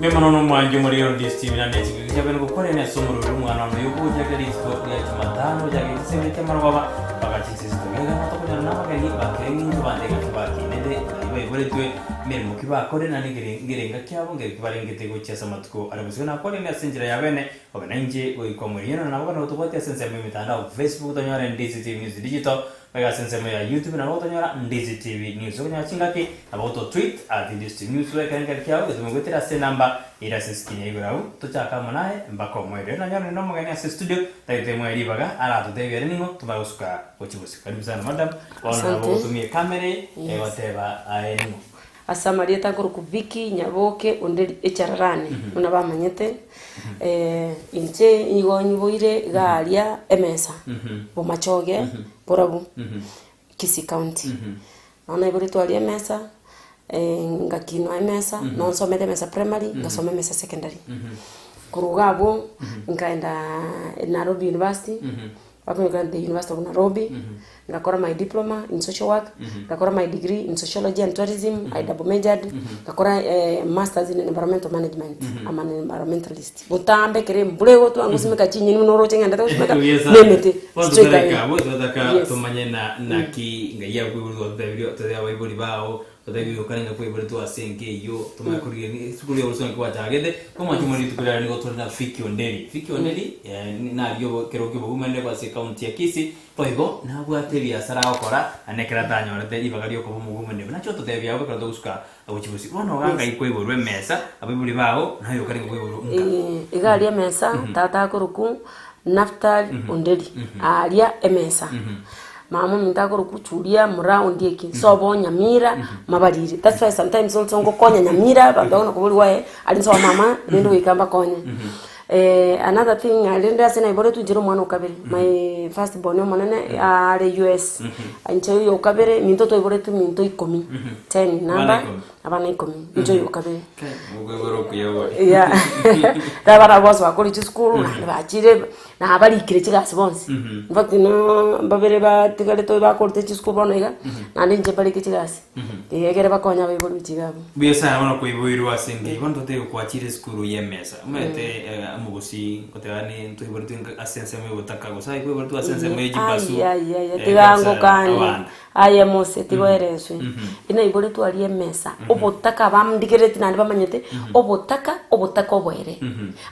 Mbuya mono nomwanchi omorero Ndisi TV naende chingaki chia bene gokwanera ase omorweri omwana one oyo ogochaka rituko ria Jumatano gochaka chisemi chia marogoba mpaka chinsa isatu iga iga tokonyora na abageni bakere eng'encho bande engaki bakinete nario baiboretwe emeremo ki bakore naende ngere ngerenga kiabo ngere ki barengete gochia ase amatuko are bosio nakwanire ase enchera ya bene obe nainche goika omoriano na nabo gana gotobwatia ase ensemo y'emetandao Facebook tonyore Ndisi TV News Digital Goika ase ensemo ya YouTube nabo gotonyora Ndizi TV News. Okonyora chingaki nabo goto tweet at Ndizi TV News ekero enkaki kiao getome goetera ase enamba ere ase escreen ya igoro agwo. Tochake amo naye mpaka omoerio. Ere nanyora ninde omogeni ase estudio tagete moe ribaga aratotebie ere ning'o tomanye gosuka gochia bosio. Karibu sana madam. Bono nabo Asante. gotumia ecamera eye Yes. egoteba aye ning'o. Ase amarieta nkorokwa Vicky Nyaboke onde echararani buna bamanyete, inche nigo nyiboire iga aria emesa bomachoge borabu Kisii county. Bono naiboretwe aria emesa ngakinwa emesa noo nsomete emesa primary ngasoma emesa secondary. Korwa iga abwo nkaenda Nairobi university. Bakonyoka the University of Nairobi, ngakora my diploma in social work, ngakora my degree in sociology and tourism, I double majored, ngakora eh, masters in environmental management, I'm an environmentalist. Botambe ekero embura egotwa ngosimeka chinyeni buna oroche ng'endete gosimeka, na emete Bono straight away. totareka abwo twataka Yes. tomanye na naki ngai akoiborwa twatotebirie totebie abaibori bao Totebirie okare ng'a kwaiboretwe ase enka eyio, tomanye korigereria esukuru ya obosongo kwachagete, komanya chimoni rituko riaye nigo tore na Vicky Onderi. Vicky Onderi narigia obo ekerogo kia obogima ase ecounty ya Kisii, boigo nabwate ebiasara agokora naende ekero atanyorete ribaga riokoba omogumani obo. Nachi ototebia abwo ekero togosuka gochia bosio. Bono iga ngai kwaiborwa emesa, abaibori bao, naye okare ng'a kwaiborwa nka. Iga aria emesa, tata akorokwa Naftali Onderi, aaria emesa. Mama ominto akorokwa Julia Mura Ondieki, sobo Nyamira mabariri. That's why sometimes also ngokonya Nyamira, abanto bakona koboria why aria nsobo mama rende goika mbakonye. Another thing rende ase naiboretwe inche na omwana o kabere, my first born omonene are US, inche oyo o kabere, minto twaiboretwe minto ikomi, ten Abana number, ikomi. abana ikomi, inche oyo o kabere. Okoibora okuya bori. Yeah. Abana bonsi bakorire chisukuru naende bachire nabarikire chigasi bonsi. In fact no mbabere batigarete bakorete chisukuru bono iga, naende inche mbarike chigasi. Iga ekere bakonya abaibori gochia iga abwo. Mbuya sana bono koiboirwe ase enka eyio, bono totebe kwachire esukuru y'emesa, omanyete omogusii ngoteba ne ntwaiboretwe nka ase ensemo y'obotaka gose aye kwaiboretwe ase ensemo ye chibasu, Aiaiaiai eh, tiga kabisa ngokanie abanda. Aye Mose, tiga oereswe. Inaiboretwe aria emesa, obotaka abandigereti naende bamanyete, obotaka, obotaka oboere.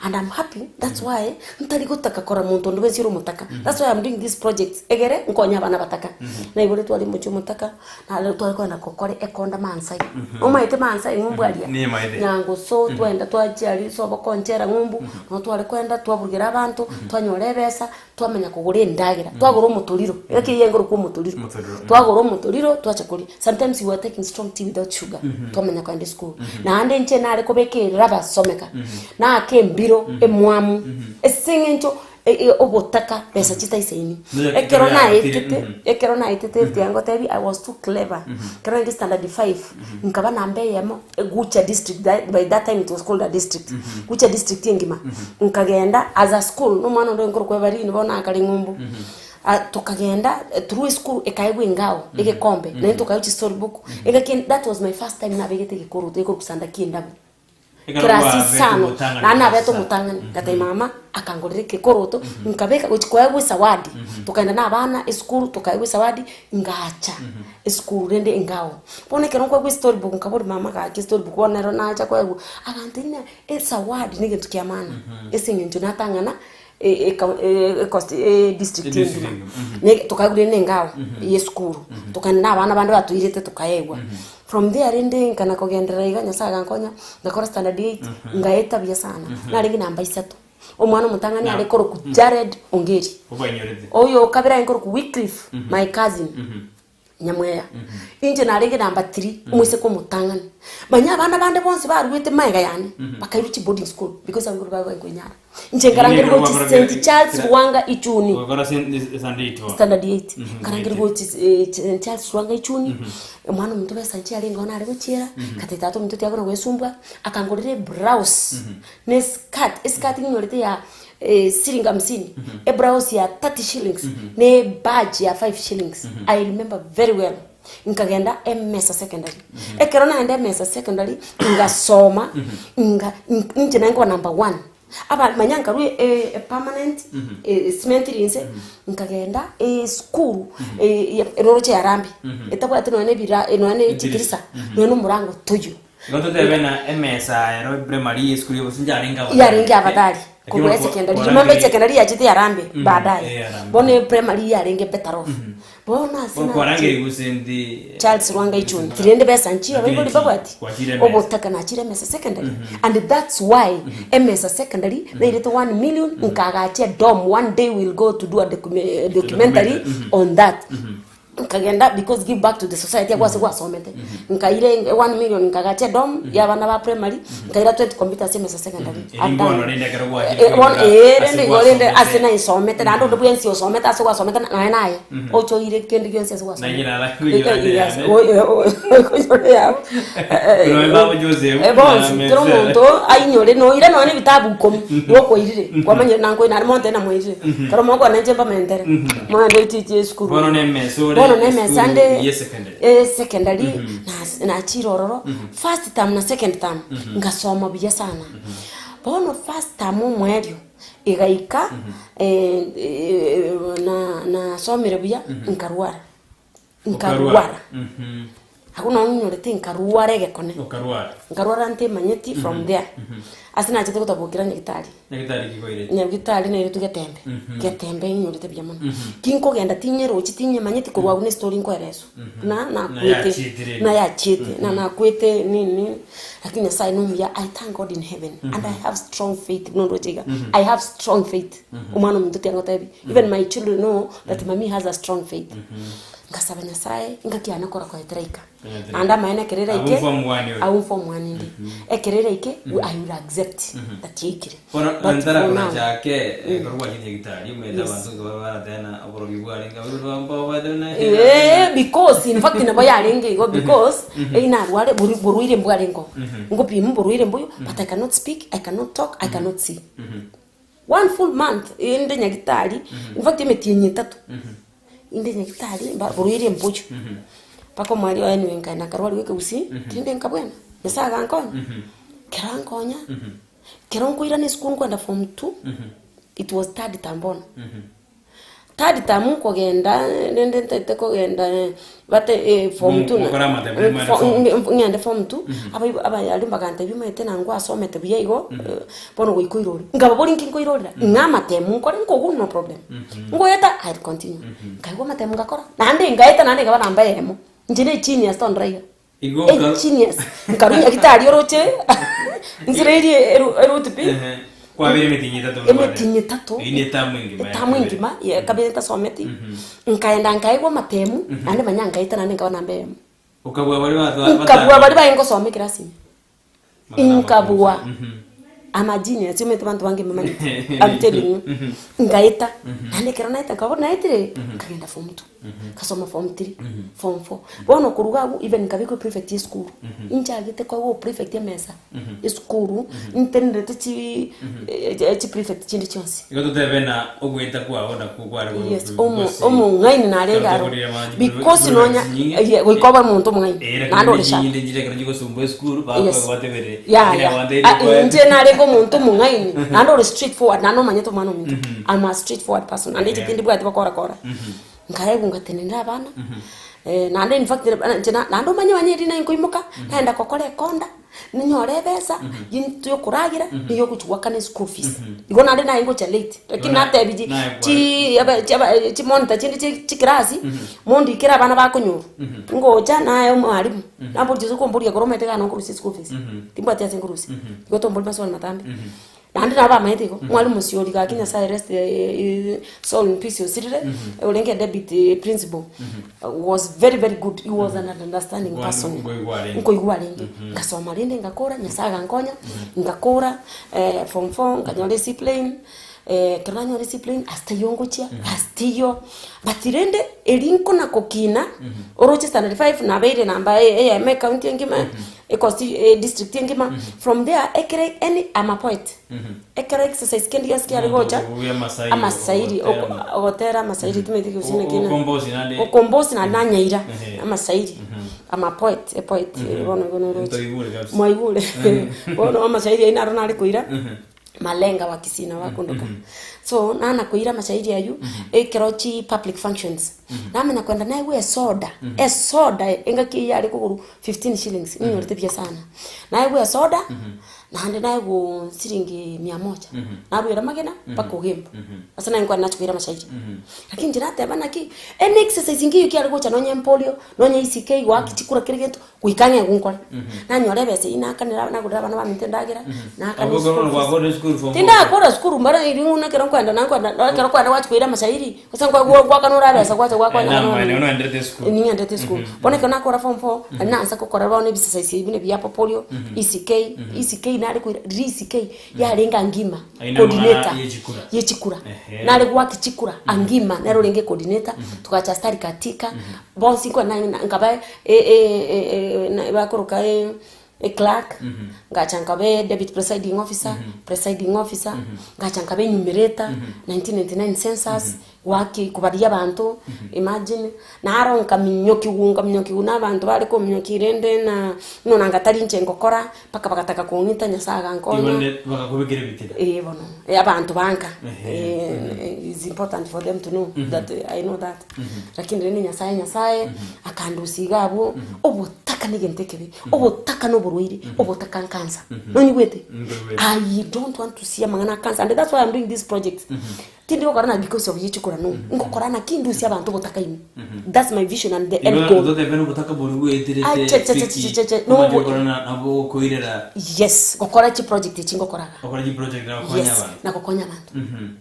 And I'm happy, that's why ntari gotaka korora monto onde bwensi ore omotaka. That's why I'm doing these projects, egere nkonye abana abataka. Naiboretwe aria omochie omotaka, nare tware kogenda gokora ekonda mansai. Omanyete mansai ng'umbu aria? Nimaete. Nyangoso, twaenda twachia aria ase obokonchera ng'umbu, nabo tware kogenda twaburugera abanto, twanyora ebesa, Twamanya kogora endagera, twagora omotoriro, egaki eyio engorokwa omotoriro. Omotoriro, mm. Twagora omotoriro twacha koria. Sometimes we were taking strong tea without sugar. Twamanya kogenda esukuru. Naende inche nare kobeka eraba someka. Naaka embiro emwamu ase eng'encho e- e- obotaka besa chitaisaini. Nonya Ekero ekero yagotire, naetete, mhm. ekero naetete tiga ngotebi I was too clever. Ekero narenge standard five, nkaba namba eyemo Gucha district that by that time it was called a district Gucha district engima nkagenda as a school na omwana onde nkorokwa Evarine bono akare ng'umbu Ah, tokagenda through esukuru ekaegwa engao egekombe naende tokaegwa chistory book engaki that was my first time nabegete egekoroto gekorokwa sandaki endabu Ekero Class kwabete isano, omotang'ani naende nabete kabisa. omotang'ani ngatebia mama akangorera ekekoroto nkabeka gochia koegwa esawadi tokaenda na abana esukuru tokaegwa esawadi ngacha esukuru rende engao. Bono ekero nkoegwa estory book nkaboria mama gaki estory book bono nero nacha koegwa, agantebia ng'a esawadi na egento kia maana ase eng'encho natang'ana e- eka- e- ecost edistrict Edistrict engima. engima, mhm. Ne tokaegwa rende engao ya esukuru, tokaenda na abana bande batoirete tokaegwa. From there rende nkana kogenderera iga Nyasaye agankonya, ngakora standard eight, ngaeta buya sana, narenge namba isato. Omwana omotang'ani are korokwa Jared Ongeri, Obainyorete. oyo o kabere arenge korokwa Wycliffe, my cousin, Nyamweya. Inche narenge namba three, omoiseke omotang'ani. Manya abana bande bonsi baruete magega yane, bakairwa chiboarding school because abwo nigo bagoe koinyara. Inche nkarangerigwa gochia St Charles Lwanga Ichuni. Ogakora standard eight bono. Standard eight. Mhm, Nkarangerigwa gochia St Charles Lwanga Ichuni, omwana ominto besa inche yarenge oo nare gochiera, ngatebia tata ominto tiga kona goesumbua, akangorera eblouse, na eskirt, eskirt ninyorete ya siringi hamsini, eblouse ya 30 shillings, na ebadge ya 5 shillings, I remember very well. Nkagenda Emesa Secondary. Ekero naenda Emesa Secondary, ngasoma, nga inche naye nkoba number one. Aba manya nkarwa e- e permanent, cement rinse, nkagenda esukuru eroroche ya Harambee, etabwati nonya na ebira nonya na chitirisa, nonya na omorango toiyo. Igo totebe ng'a emesa ero primary esukuru gose yarenge abatari. Yarenge abatari korwa esecondary. Remember esecondary yachete ya Harambee baadaye. Eh, Harambee. Bono eprimary yarenge better off. Bono ase Bono nache kwarangeri gose ndi Charles Lwanga Ichuni tirende besa nchiyo Lakini abaibori nchi- babwati kwachire emesa. obotaka nachire emesa secondary and that's why emesa secondary nairete 1 million nkagacha edom one day we'll go to do a documentary Documentary, on that Nkagenda because give back to the society agwo ase gwasomete. Nkaira 1 million nkagacha edom ya abana ba primary, nkaira 20 computers emesa secondary. Eri mbono rende ekero gwachire Eh, bono koigora eh, ase rende igo rende gwasomete. ase naisomete naende onde bwensi osomete ase gwasomete naye naye ochoire kende gionsi ase gwasomete. Naye nara koinyora Eh, yes, yane. oinyore yao. Noe babo Joseph, Eh, bonsi na kera Mzee. omonto ainyore noira nonya na ebitabu ikomi igo okwairire kwamanyire nankoi naende monto namoirire kero mokwana inche mbamentere moende oititie esukuru Bono na emesa ore bono na emesa esukuru nde ye secondary. esecondary nas- nachire ororo first term na second term ngasoma buya sana bono first term omoerio egaika na nasomire buya nkarwara nkarwara Agwo nao nyorete nkarwara egekone. Okarwara. Nkarwara ntemanyeti from there. Ase nachete gotabokera nyagitari. Nyagitari ki koirete? Nyagitari nairetwe Getembe. Getembe inyorete buya mono. Kinkogenda tinyerochi tinyemanyeti korwa abwo ne story nkoereswa. Na nakwete. Nayachiete rende. Nayachiete. Na nakwete nini lakini Nyasaye nomuya I thank God in heaven and I have strong faith buna ondoche iga. I have strong faith. Omwana ominto tiangotebi. Even my children know that mummy has a strong faith. Ngasaba Nyasae, engaki yane kora koetera ika. Naende amaene ekero eraike, Abwo mform one ore. abwo mform one inde. Ekero eraike, I will accept that yaikire. Bono But for now, ntarakorachake ekero gwachete nyagitari omanyete abanto nigo baratena oborogi bwarenge abwo mbabwate buna Eh, because in fact nabo yarenge igo because eri narware bori borwaire mbwarenge oo. Ngopima oborwaire mboyo but I cannot speak, I cannot talk, I cannot see. One full month inde nyagitari, in fact emetienyi etato. Inde nyagitari mba borwaire mboyo. Mpaka omwari oye anyway nkaenda nkarwariwa ekegusii, rende nkabwena, Nyasaye agankonya, ekero ankonya, ekero nkoirana esukuru nkoenda form two, it was third term bono. Third term nkogenda rende ntaete kogenda bate form two Mokore amatemo mwende form two. ng'ende form two, abaibori abayaria mbagantebia omanyete nangwa asomete buya igo, bono goika oirore. Nkababoria nki nkoirorera? Ng'a amatemo nkore nkogwa no problem. Ngoeta I'll continue. Nkaigwa amatemo ngakora, naende ngaeta naende nkaba namba eyemo. Inche ne genius tondora iga. Igo A oka- genius. Nkarwa nyagitari oroche, nsireirie eru eruti pi. Ehe. Kwabere emitinyi etato buna Emitinyi etato. Eyio ne etamu engima ya Etamu kabere. engima, ya kabere ntasometi. Nkaenda nkaegwa amatemu, naende manya nkaeta naende nkaba namba eyemo. Okabua baria batwa- Nkabua baria baye ngosoma ekerasi ime. Magana Inkabua. amakumi. Mhm. I'm a genius, omanyete abanto bange mbamanyete. I'm telling you. Nkaeta, naende ekero naeta nkabora naetire, nkagenda form two, nkasoma form three, form four. Bono korwa iga abwo even nkabekwa eprefect ya esukuru, inchagete koegwa oprefect emesa, esukuru, ntenerete chi chiprefect chinde chionsi. Igo totebe na ogoeta kwao nakwo kware go- Yes, go- omo gose- omong'aini narenge aro Totogorire amache because buru- nonya chinyinge. ye goika obe omonto omong'aini Eh, lakini naende ore sharp. chinyinde nchire ekero chigosumbua esukuru Yes. bakoegwa batebere Ya, lakini ya. abanto eri Ah, kwa- inche narenge omonto omong'aini naende ore straight forward naende omanyete omwana ominto I'm a straight forward person naende inche tindibwati gokora kora nkaegwa ngatenenera abana naende in fact inche naende omanye onye riria nainkoimoka naenda gokora ekonda Ninyore ebesa y'into yokoragera na eyogochia goakana eschool fees. Igo naende naye ngocha late, lakini Naye- natebi chi naye kwa- chi aba chi aba chimonitor chinde chie chikirasi, mondikere abana bakonyorwa. Ngocha naye omwalimu, namboria gose okomboria ekero omanyete iga nokorusia eschool fees, timbwati ase nkorusia, igo tombori maswali matambe. Naende nabo bamaete igo, mwalimu Osiori gaki Nyasaye rest soul in peace osirire, orenge deputy principal, was very very good, he was an understanding Nkoigwa- person. nkoigwa arenge. Nkoigwa arenge. Ngasoma rende ngakora, Nyasaye agankonya, ngakora form four, nkanyora e C plain. Ekero nanyora discipline ase taiyo ngochia, ase taiyo, but rende eri nkona kokina, oroche standard five nabeire namba eyemo ecounty engima, ecosti edistrict engima, from there ekere any am a poet, ekero exercise kende gionsi kiare gocha, Okobugia amasairi, amasairi, ogotera oko ogotera amasairi timanyeti gose naki na Okombosi naende. okombosi naende nanyaira Ehe. amasairi, am a poet, epoet bono igo noroche. Ntoigure kabisa. Mwaigure, bono amasairi aywo naro nare koira. Malenga wa Kisii nabo akondoka. So nana koira amashairi aywo, ekero chi public functions, namanya kogenda naegwe esoda, esoda engaki eywo yare kogorwa 15 shillings, ninyorete buya sana. Naegwa esoda, naende naegwa siringi mia moja, narwera amagena mpaka ogembo, ase naye nkwenda nachia koira amashairi. Lakini inche nateba naki, any exercise nkiyo kiare gocha nonye empolio, nonye ECK, goaka chikura kera egento, Goika ang'e gonkore. Nanyora ebesa eyio nakanera nagorera abana baminto endagera, naakana Abwo eschool bono fees. gwakorire eschool form four. Tindakora sukuru mbare ring'u nekero nkoenda nakoenda nonye ekero kwenda gwachia koira amashairi, gose nkwa gwa gwakana ore ebesa gwacha gwakonya abana Namanya baminto. noenderete esukuru. Ning'enderete esukuru. Bono ekero nakora form four, naende naansa gokora bono ebisasaisi ebi buna bia popolio, ECK, ECK nare koira riria ECK yarenge angima, Aye namang'ana coordinator ye chikura. ye chikura. Ehe. Nare goaka chikura angima, nere orenge coordinator, togacha stari katika, bonsi nkwana nkaba bakoroka eclerk, ngacha nkaba deputy presiding officer, presiding officer, ngacha nkaba enumerator, 1999 census, goaki kobaria abanto, imagine, naro nkaminyokiwu nkaminyokiwu na abanto bare kominyokia rende na buna nanga tari inche ngokora, mpaka bagataka kong'ita Nyasaye agankonya. Igo nde bagakobekera ebitina. Ee bono, abanto banka, Ehe. is important for them to know that I know that. Lakini rende Nyasaye Nyasaye akandusia iga abwo, obotaka na egento ekebe, obotaka na oborwaire, obotaka nkansa. Nonyigwete? Nkoigwete. I don't want to see amang'ana a cancer and that's why I'm doing this project. Tindi gokora na because of yechikura no, ngokora naki ndusie abanto obotaka ime. That's my vision and the end Igo goal. totebe na obotaka boria bweterete Ache, che, che, che, fiki, che, che, no, omanyete obo- gokora na- nabo okoirera Yes, gokora chiproject echi ngokoraga. okora chiproject na gokonya Yes, abanto. na gokonya abanto.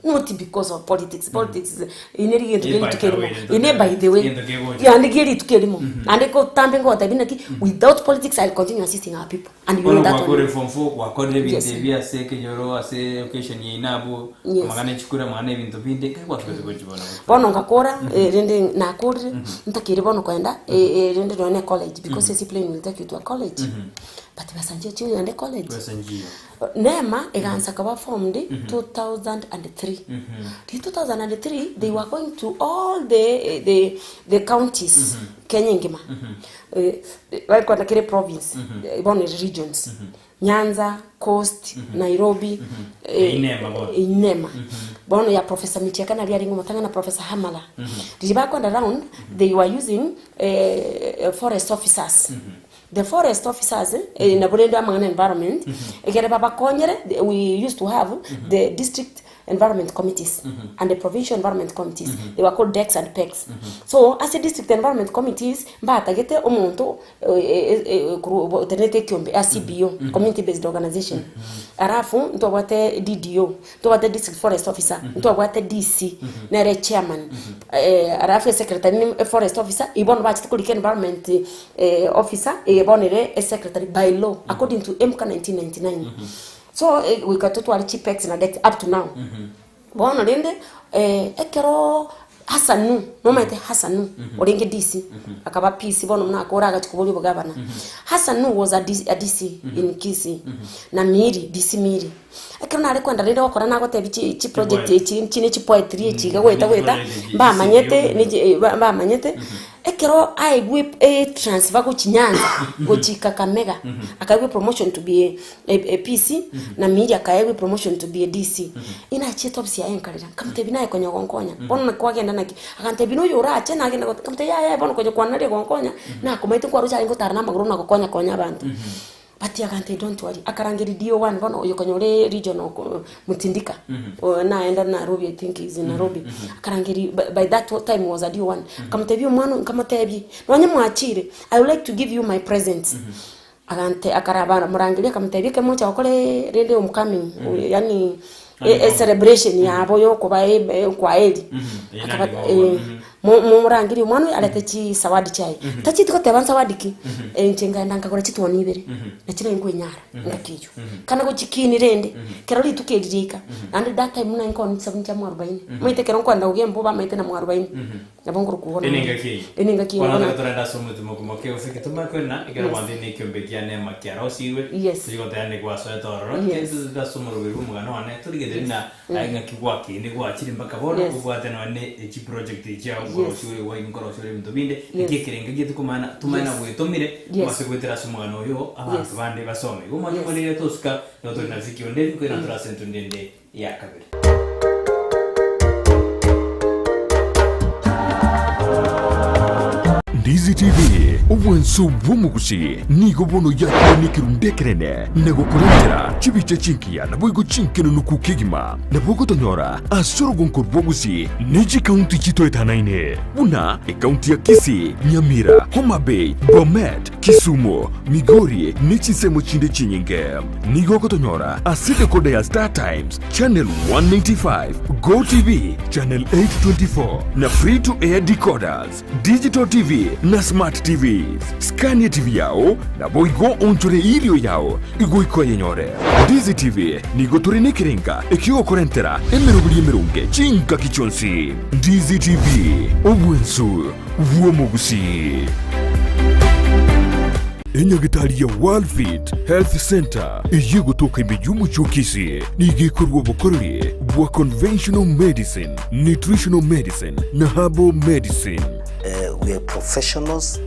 Not because of politics, politics ine rigento Ine rie by rituko the erimo way, rento ine by the way gento kegocha. yande gie rituko erimo naende gotambe ngogotebi naki without politics I'll continue assisting our people and you Bono know that gwakore one form four gwakorire ebinto Yes. ebi ase ekenyoro ase occasion yaino abwo Yes. amang'ana echikura amang'ana ebinto binde ekero gwasogete gochia bono Bono ngakora erinde nakorire ntakeire bono koenda erinde nonya na ecollege because ase plane will take you to a college but besa nchiyo chiogende college. Besa nchiyo. Nema egansa koba formed 2003. Riria 2003 they were going to all the, the, the counties Kenya engima. Eh, bakwenda kere province, bono ere regions. Nyanza, Coast, Nairobi, eh, Einema bono. Einema. Bono ya Professor Mitiaka nari arenge omotang'ani na Professor Hamala. Riria bakwenda round, they were using eh, forest officers. The forest officers eh, nabo rende amang'ana environment, ekere babakonyere, the- we used to have the district environment committees and the provincial environment committees. They were called DECs and PECs. So ase district environment committees, mbatagete omonto eh, eh, eh, korwa otenenete ekiombe a CBO, community based organization. Alafu ntwabwate DDO, ntwabwate district forest officer, ntwabwate DC, nere chairman. Eh, alafu esecretary ni forest officer, ibo bono bachete korika environment eh, officer eye bono ere esecretary by law according to MK 1999 so eh, goika totware chipex na dex up to now bono rende eh, ekero Hasanu nomanyete Hasanu orenge DC akaba PC bono buna akore agachi koboria obogabana Hasanu was a, D, a DC in Kisii na Miri DC Miri ekero nare kwenda rende gokora nagotebi chi chi project echi chine chipoetry echi iga goeta goeta mbamanyete nechi mbamanyete Ekero aegwe etransfer gochia Nyanza gochia Kakamega, akaegwa epromotion to be a PC, na Miiri akaegwa epromotion to be a DC. Inachiete ofisi yaye nkarera, nkamotebia naye konya ogonkonya, bono naki kwagenda naki? Agantebia noyo orache nagende gote nkamotebia yaya bono konya kwanarire gonkonya, nakomaete nkwaroche arenge gotara na amagoro na gokonya konya abanto. But agantebia don't worry, akarangeria DO1 bono oyo konya ore regional ko Mutindika, oyo naenda Nairobi I think is in Nairobi, akarangeria by by that time was a DO1, akamotebia omwana oyo nkamotebia, nonye mwachire, I would like to give you my present. Agante akaraba morangeria akamotebia ekero mocha gokora rende homecoming, yaani e celebration yabo yokoba e kwaheri, Mhm, akaba nani gogo, mhm. Mo morangerie omwana oyo arete chisawadi chiaye. Tacheti goteba nsawadi ki, inche nkaenda nkagora chitwoni ibere, nachi naye nkwenyara engaki eywo. Kana gochikini rende, ekero rituko eri riaika, naende that time buna nkooni chisabuni chia mwarubaini, omanyete ekero nkoenda kogia embu bamaete na mwarubaini, nabo nkorokwa igo Ene naende. engaki eyio. Ene engaki eyio Bono bono. tari torende ase omotimo moke gose egetuma kwena, ekero Yes. abanto ine ekiombe kia neema kiarosirwe, Yes. tochi goteba nde gwasoete ororo, Yes. totete ase omoroberi bw'omogano one, torigereria ng'a Aye ng'aki gwakeene gwachire mpaka bono Yes. obwate nonya ne echiproject chiao Yes. nkorosia ore gwa nkorosia ore ebinto binde Yes. naki ekerengo ekiya tokomana tomanye Yes. na gwetomire Yes. obase goetera ase omogano oyo abanto Yes. bande basome. Igo omanye Yes. omorere tosuka nigo tore na Vicky onde nkoirana tore ase entundu ende ya kabere. Ndizi TV, obwanso bw'omogusi, nigo bono yakire nekerundu ekenene na gokorentera chibicha chingiya naboigo chinkenenuku kegima. Nabo ogotonyora ase orogonko rw'obogusi ne chikaunti chitoetanaine buna ekaunti ya Kisii, Nyamira, Homa Bay, Bomet, Kisumu, Migori ne chinsemo chinde chinyinge. Nigo ogotonyora ase decoder ya Star Times, Channel 195, Go TV, Channel 824 na Free to Air decoders, Digital TV na Smart TVs. Skania TV yao naboigo onchore erio yao igoika oyenyore. Ndizi TV nigo tore nekerenga ekiogokorentera emeroberi emeronge chingaki chionsi. Ndizi TV, obwensu bw'omogusii. Enyagitari ya Worldfit Health Centre eyio egotoka ime y'omochie o Kisii nigo ekorua obokoreri bwa conventional medicine, nutritional medicine na herbal medicine. We are professionals,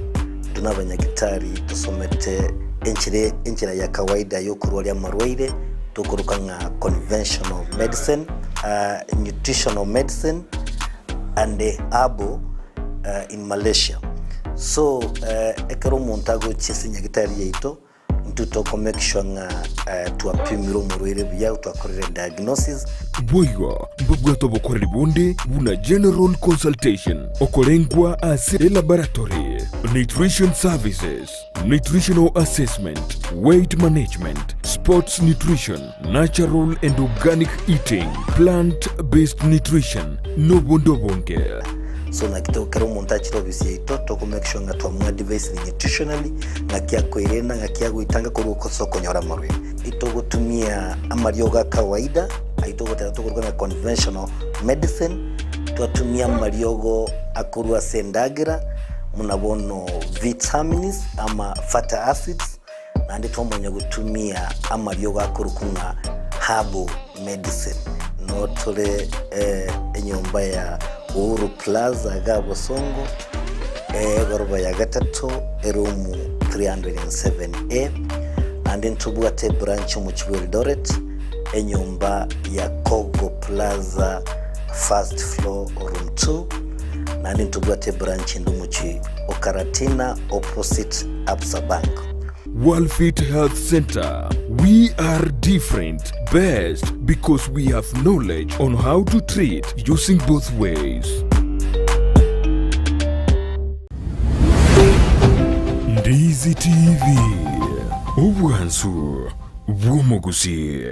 intwe nabanyagitari tosomete enchera enchera ya kawaida yokorwaria amarwaire tokoroka ng'a conventional medicine, nutritional medicine and herbal in Malaysia. So ekero omonto agochia ase nyagitari yaito, intwe toko make sure ng'a twapimire omorwaire buya, twakorire diagnosis. Boigo mbabwate obokoreri bonde buna general consultation, okorengwa ase elaboratory, nutrition services, nutritional assessment, weight management, sports nutrition, natural and organic eating, plant based nutrition, nobonde obonge. So naki to kera omonto achire ofisi yaito toko make sure ng'a twamoadvisire nutritionally ng'aki akoirena ng'aki agoitanga korwa ase okonyora amarwaire. Itogotumia amariogo a kawaida ayio togoteba tokoruga ng'a conventional medicine, twatumia amariogo akorwa ase endagera buna bono vitamins ama fatty acids, Naende twamanya gotumia amariogo akorokwa ng'a herbal medicine. Noo tore enyomba ya Uhuru Plaza iga Bosongo, egoroba ya gatato, eroom 307A. Naende ntobwate ebranch omochie bwa Eldoret, enyomba ya Kogo Plaza first floor room 2. Naende ntobwate ebranch ende omochie o Karatina opposite Absa Bank. Worldfit Health Center, we are different, best because we have knowledge on how to treat using both ways. Ndizi TV, obwansu bw'omogusi.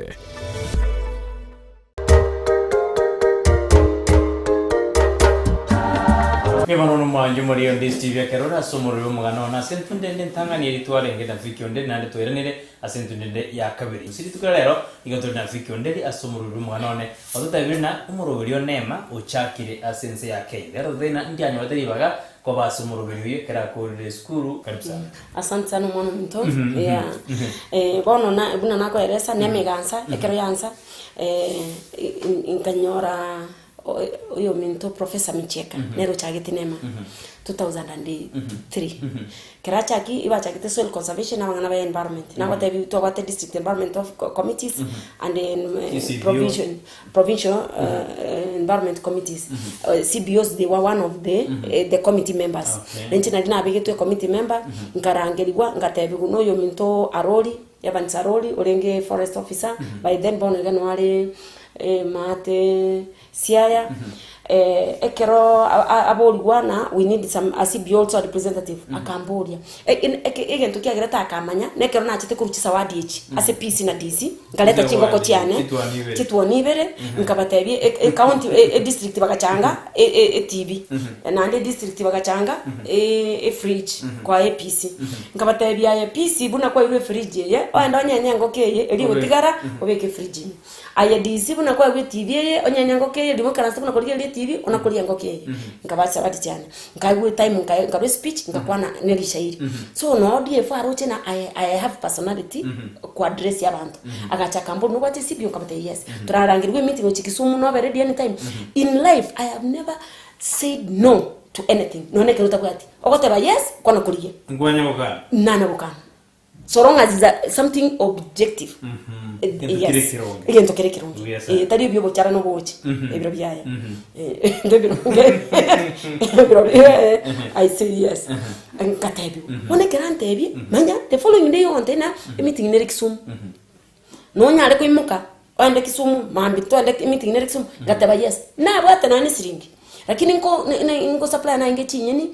Nigo bono omwancho moria onde Steve ekero ore ase omorero omogano one ase entunde ende entang'ani eria twarenge na Vicky Onderi naende twairanire ase entunde ende ya kabere. Gose rituko ria rero nigo tore na Vicky Onderi ase omorero omogano one ototebirie ng'a omoroberi o Neema ochakire ase ense ya Kenya. Rero totari na ndianyorete ribaga koba ase omoroberi oyio ekero akorire esukuru. Karibu sana. Asante sana omwana ominto, yeah. Bono na buna nakoeresa na emegansa ekero yansa. Nkanyora oyominto Professor Michieka nere ochagete nema 2003. Ekero achaki ebachagete soil conservation abang'ana ba environment nagotebi twabwate district environment of committees and CBO. provision provincial environment committees CBOs they were one of the the committee members. Okay. Ninche nari nabegetwe committee member nkarangerigwa nkatebiwa na oyominto Arori. Evans Arori orenge forest officer, by then bono iga noare maate Siaya. Ekero aborigwa ng'a we need some a CBO also a representative, akamboria. Egento kiagerete akamanya, nekero nachete korwa chisawadi echi ase PC na DC, nkareta chingoko chiane, chituoni ibere, nkabatebia ecounty edistrict bagachanga etv, naende edistrict bagachanga efridge koa epc. Nkabatebia aye PC buna kwairwe efridge eye, ogende onyenye engoko eye, eria egotigara obeke efridge ime. Aye DC buna kwaigwa etv eye, onyenye engoko eye, riria oikaranse buna korigereria etv, ona koria engoko eye. Nkabaa chisawadi chiane. Nkaigwa etime nkae nkarwa espeech, nkakwana ne rishairi. So noo DF aroche ng'a I I have personality, koaddress abanto. Agacha akamboria nobwate ecv? Nkamotebia yes. Torarangerigwe emeeting gochia Kisumu nobe ready anytime. In life, I have never said no to anything, nonya na ekero otabwati. Ogoteba yes, kwana korigia. Nkwanya gokana. Nana gokana. So long as is a something objective. Egento kere Yes. ekeronge. Egento kere ekeronge. Buya sana. Eh, tari ebio obochara na oboche. Ebiro biaye. Ebinto ebironge. Ebiro eh, I say yes. Nkatebiwa. Bono ekero antebie, manya the following day ogontebia ng'a emeeting nere Kisumu. Nonyare koimoka oende Kisumu mambia twende emeeting nere Kisumu, ngateba yes. Nabwate nonya na esiringi, lakini nko ne ne nkosupply narenge chinyeni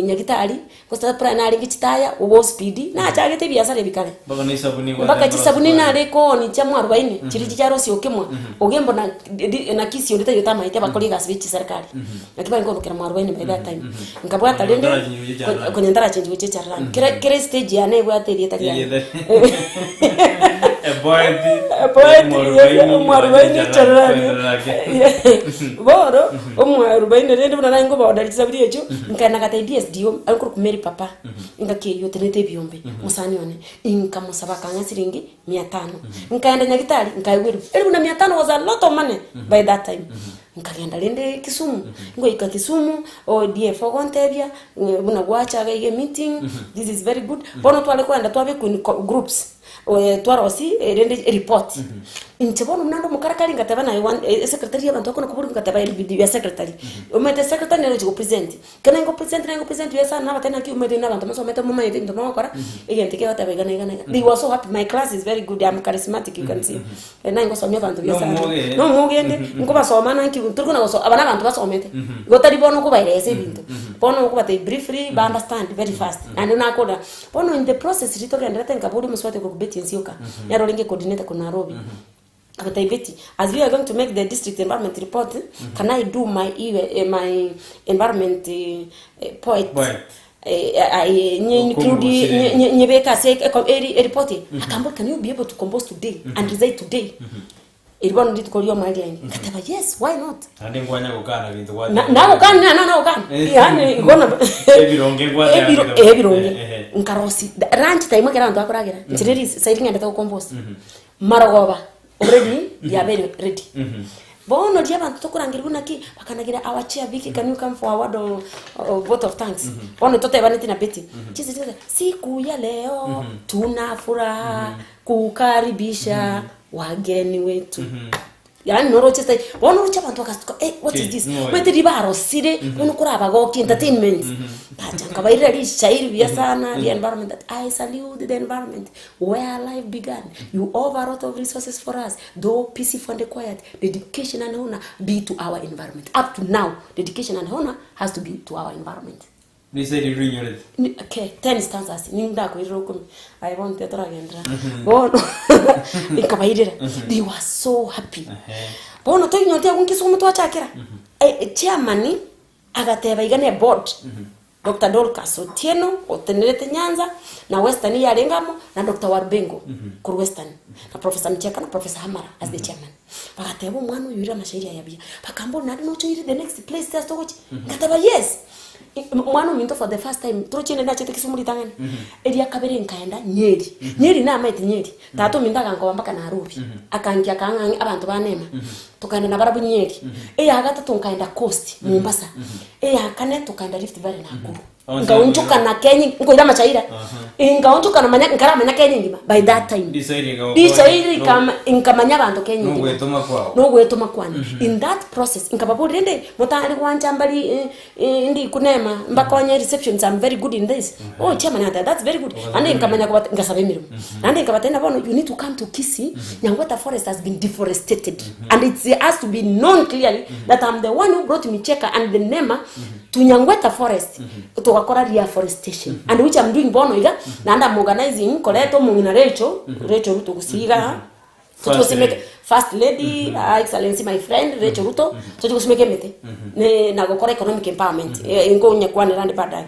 nyagitari, nkosupply narenge chitaya, obo speed, nachagete ebiasara ebi kare. Mpaka na esabuni Mpaka gwateba chisabuni orosie nare kooni chia mwarubaini, chiria chicharosia okemwa, ogembo na di na kisii onde taiyo tamaete abakori egasi be chiserikali. Naki barenge kobokera mwarubaini by that time. Nkabwata Konya rende, ntarachenji gochia echarani. konya ntarachenji gochia echarani. Kera kera estage yane ebwate erieta riaye. Epoeti, Epoeti, omwarubaini, omwarubaini echarani, echarani. kwenderera ake. Bono, omwarubaini rende buna naye nkobaoda chisaburi echio, nkaenda ngatebia DSDO, akorokwa Mary papa, engaki eyio otenenete ebiombe, mosani one, inkamosaba akang'a siringi mia tano. Nkaenda nyagitari, nkaegwa eribu, eribu na mia tano was a lot of money by that time. Nkagenda rende Kisumu, ngoika Kisumu, ODF ogontebia, buna gwacha iga iga emeeting, this is very good, bono tware kogenda twabekwa in groups, twarosia rende ereport. Inche bono buna nde omokarakari ngateba naye one esecretary ya abanto bakona koborigwa ngateba ya secretary, omanyete secretary nere ogochi gopresent. Ekero naye ngopresent naye ngopresent buya sana nabatebia naki omanyete inwe abanto mosomete momanyete ebinto mogokora, egento eke egoteba iga na iga na iga. They were so happy, my class is very good, I'm charismatic you can see. Naye ngosomia abanto buya sana. Nomogende. Nomogende, nkobasoma naki tori kona goso aba na abanto basomete, igo tari bono okobaeresa ebinto, bono okobatebia briefly ba understand very fast. Naende nakora, bono in the process riria togenderete nkaboria omosubati okorokwa Betty Nsioka, nere orenge coordinator korwa Nairobi. Agatebia Betty, as we are going to make the district environment report, can I do my eh, my environment eh, poet Poet. eh, eh, nye include Okomosire. nye- nye- nyebeke ase eko- eri eripoti eye akambora can you be able to compose today and recite today eri bono rituko ri'omoerio riaye ngateba yes why not Naende nkwanya gokana binto Na- gwateba. nagokana na- na- nagokana Eh. yaani igo na Ebironge nkwateba Ebiro- biro. eh, ebironge Eh, eh. nkarosi lunch time ekero abanto bakoragera nchire ris- sairi ng'endete gocompose Marogoba already yabeire ready. Bono riria abanto tokorangerigwa naki, bakanagira our chair Vicky can you come for a word of, of vote of thanks. Bono totebaneti na Betty. Chise chise siku ya leo tuna furaha kukaribisha wageni wetu. Yaani noroche style. Bono oroche abanto bagastuka, eh, what is Ki, this? ng'o oyo? Omanyete riria barosire, bono korabagokia entertainment. Bacha nkabairera rishairi buya sana, ria environment that I salute the environment where life began. You offer a lot of resources for us, though peaceful and quiet, dedication and honor be to our environment. Up to now, dedication and honor has to be to our environment. Risaidi rinyorete. Ni- okay, ten stanzas nindakoirera okumi aye bono tiga toragenderera bono nkabairera they were so happy Ehe. bono toinyorete abwo nkisumu twachakera Eh, chairman agateba iga ne board Dr Dorcas Otieno otenerete Nyanza na Western yarenge amo na Dr Warubengo korwa Western na Professor Micheka na Professor Hamara as the chairman bagateba omwana oyo oire amashairi aya buya bakambora naende nochoire the next place ase togochia ngateba yes Omwana ominto for the first time toroche inde nachete Kisumu ritang'ani, eria kabere nkaenda Nyeri. Nyeri namaete Nyeri, tata ominto agankoba mpaka Nairobi, akangia akang'a ang'e abanto ba Nema, tokaenda nabarabwo Nyeri. Eya gatato nkaenda Coast, Mombasa, eya kane tokaenda Rift Valley Nakuru. Onsi Nkaonchoka na Kenya, nkoira amachaira, nkaonchoka namanya nkaramanya Kenya engima by that time. Risaidi ekagokonya. Risaidi rikama nkamanya abanto Kenya engima. Nogwetoma kwao. Nogwetoma kwane. In that process, nkababoria rende motari gwancha mbari Indi kunema mbakonye receptions I'm very good in this oh chairman ata that's very good ande nkamanya kobate ngasaba emirimo naende nkabatebia bono you need to come to Kisii Nyangweta forest has been deforestated and it's It has to be known clearly that I'm the one who brought Micheka and the Nema to Nyangweta forest togakora reforestation and which I'm doing bono iga naende I'm organizing koreta omong'ina Rachel, Rachel Ruto gusii igaa First togosimeka lady. first lady her excellency my friend Rachel Ruto tochi gosimeka emete ne na gokora economic empowerment eh, nkonyekwanera ande baadaye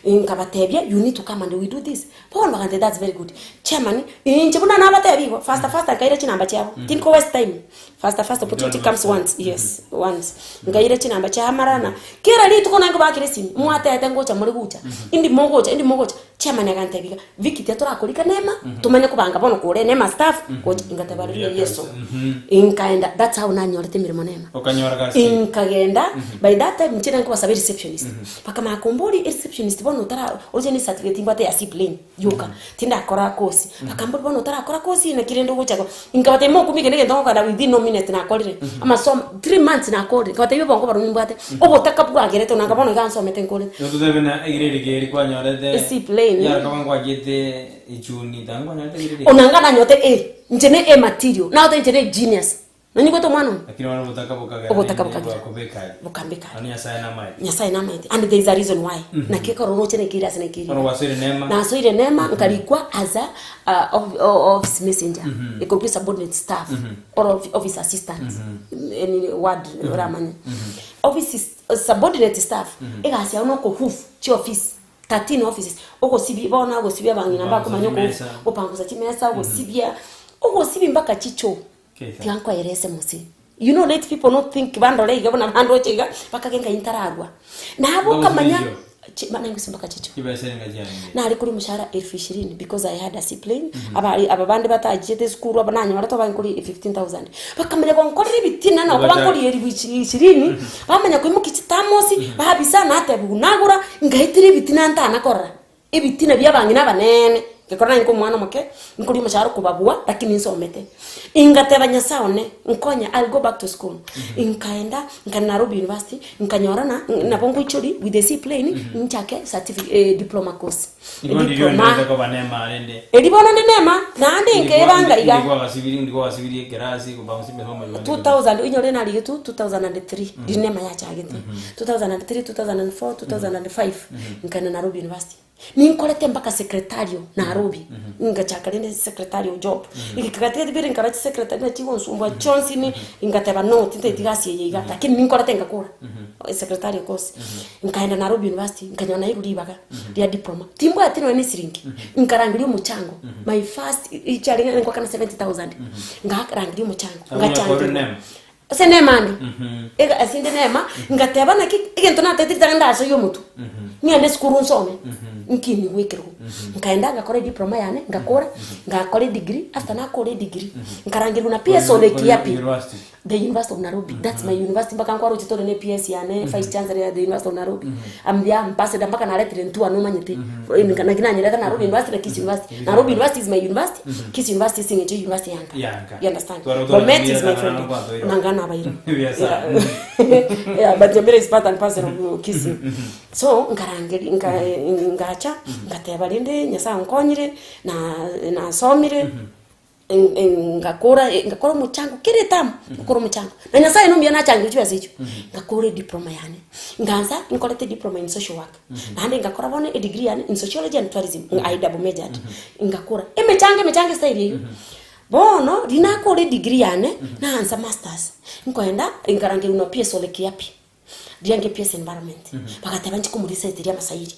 nkabatebia you need to come and we do this Bono bagantebia that's very good chairman inche buna nabatebia igo faster faster nkaira chinamba chiabo tindi ko waste time faster faster opportunity comes once yes once nkaira chinamba chia amarana kera rituko naye nkobakera esimi mwatete ngocha more gocha indi mogocha indi mogocha chairman agantebia iga Vicky tiga torakorika nema tomanye kobanga bono kore nema staff gocha ngateba riria yeso nkaenda that's how nanyorete emeremo nema Okanyora gasi. Nkagenda by that time inche nare nkobasaba ereceptionist Bakamanya komboria ereceptionist bono otara oroche ne certificate mbwate ya C plain yoka tindakora course. Bakamboria bono otarakora course naki rende ogocha iga. Nkabatebia mokumia eke negento ngokora within no minute nakorire. Amasomo three months nakorire. Nkabatebia obongo barobwo nimbwate obotaka bwagerete nanga bono iga nsomete nkorete. Igo totebe na egrade keri kwanyorete E C plain. yarokaba nkwachiete echuni tanga kwanyorete egrade Onanga nanyorete A, inche ne A material, nagotebi inche ne genius. Nonyigwete omwana oyo? Lakini bono obotaka bokagera Obotaka rende bokagera. bwakobeka aria. Bokambeka aria. Bono Nyasaye namaete. Nyasaye namaete and there is a reason why. Naki ekero oroche naikeire ase naikeire. Bono gwasoire nema. Nasoire nema nkarikwa as a uh, of- o- office messenger. Ekorokwa subordinate staff or of- office assistant. Any word oramanye. Office is- subordinate staff egasi yao nokohoof chioffice 13 offices ogosibia bono ogosibia abang'ina mbakomanya Opangusa okohoof chimesa. opangusa chimesa ogosibia ogosibia mpaka chichoo. Keita. Tiga nkoerese mose. You know let people not think bandore iga buna bandoche iga bakage ngai ntararwa. Nabo Bagosi okamanya chicho. chi- ma- naingosi mpaka chicho. Chibesa enga chiarenge. Nare kori omoshahara elfu ishirini because I had a C plane abari aba bande batachiete esukuru aba nanyorete obange kori 15000 bakamanya gonkorera ebitina nabo Obacha- bankori elfu ishirini bamanya koimokia chitamosi babisa natebiwa nagora ngaetera ebitina ntanakorora. Ebitina bi'abang'ina abanene, ngekora naye nkomwana omoke, nkoria omocharo kobabua, lakini nsomete. Ingateba Nyasae one, nkonya, I'll go back to school. Nkaenda, nkaenda Nairobi University, nkanyorana, nabo ngoichoria with the C plane, nchake certifi- eh, diploma course. Igo ndirio Diploma. nderete koba nema rende. Erio bono nde nema, naende nkaebanga iga. Ndikwa gasibiri, ndikwa gasibiri ekerasi, kobangusia emesomo yonde. 2000 inyore narigetwe 2003 riria nema yachagete 2003 2004 2005 nkaenda Nairobi University ninkorete mpaka secretarial Nairobi ngachaka rende secretarial job igikatigati bire nkara chisecretary nachi gonsumbua chionsi ni ngateba no tintageti gasi eye iga lakini ninkorete ngakora secretarial course nkaenda Nairobi University nkanyora nairwe ribaga ria diploma timbwati nonya na esiringi nkarangeria omochango my first chiarenge ngoakana 70000 Ngarangeria omochango, Abwo ngachangerwa. nyakore nema. Ase nema ande, ega ase inde nema, ngateba naki egento natebete ritang'ani ndasoyie omotwe, ng'ende esukuru nsome, nkinigwe ekerogo. Nkaenda ngakora ediploma yane, ngakora, ngakora edegree, after nakora edegree, nkarangerigwa na PS Ole Kiapi. University. The University of Nairobi. That's my university mpaka nkwaroche tore ne PS yane, Vice Chancellor ya the University of Nairobi. I'm the ambassador mpaka naretire ntua nomanyete. Naki nanyerete Nairobi University na Kisii University. Nairobi University is my university. Kisii University is ing'encho university yanka. Yanka. You understand? Twara otwara Bomet is my Nyamira friend. na Nangwana Nangana abaira. Biasara. Yeah. Yeah, but Nyamira is part and parcel of Kisii. So nkarangeri nka ngacha ngateba rende Nyasaye onkonyire na nasomire ngakora ngakora omochango kera etamu ngakora omochango na nyasaye nomuya nachangire chibesa echio ngakora ediploma yane ngansa nkorete ediploma in social work naende ngakora bono edegree yane in sociology and tourism I double majored ngakora emechango emechango estyle eywo bono riria nakora edegree yane naansa masters nkoenda nkarangerwa na PS Ole Kiapi. Riange PS environment bagateba nchi komorisaitiria amasairi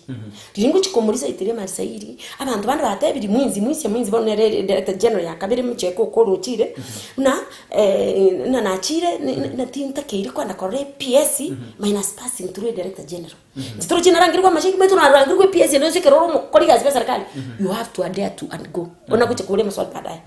riria ngochi komorisaitiria amasairi abanto bande batebirie mwinzi mwinsie mwinzi bono nere director general ya kabere mocheke okorochire buna buna nachire na tintakeire kwenda korora ePS minus passing through a director general inche torochi narangerigwe amashegi maito narangerigwe ePS ende onsi ekero ore omokori egasi bwa eserekari you have to adhere to and go bono nagocha koboria amaswali baadaye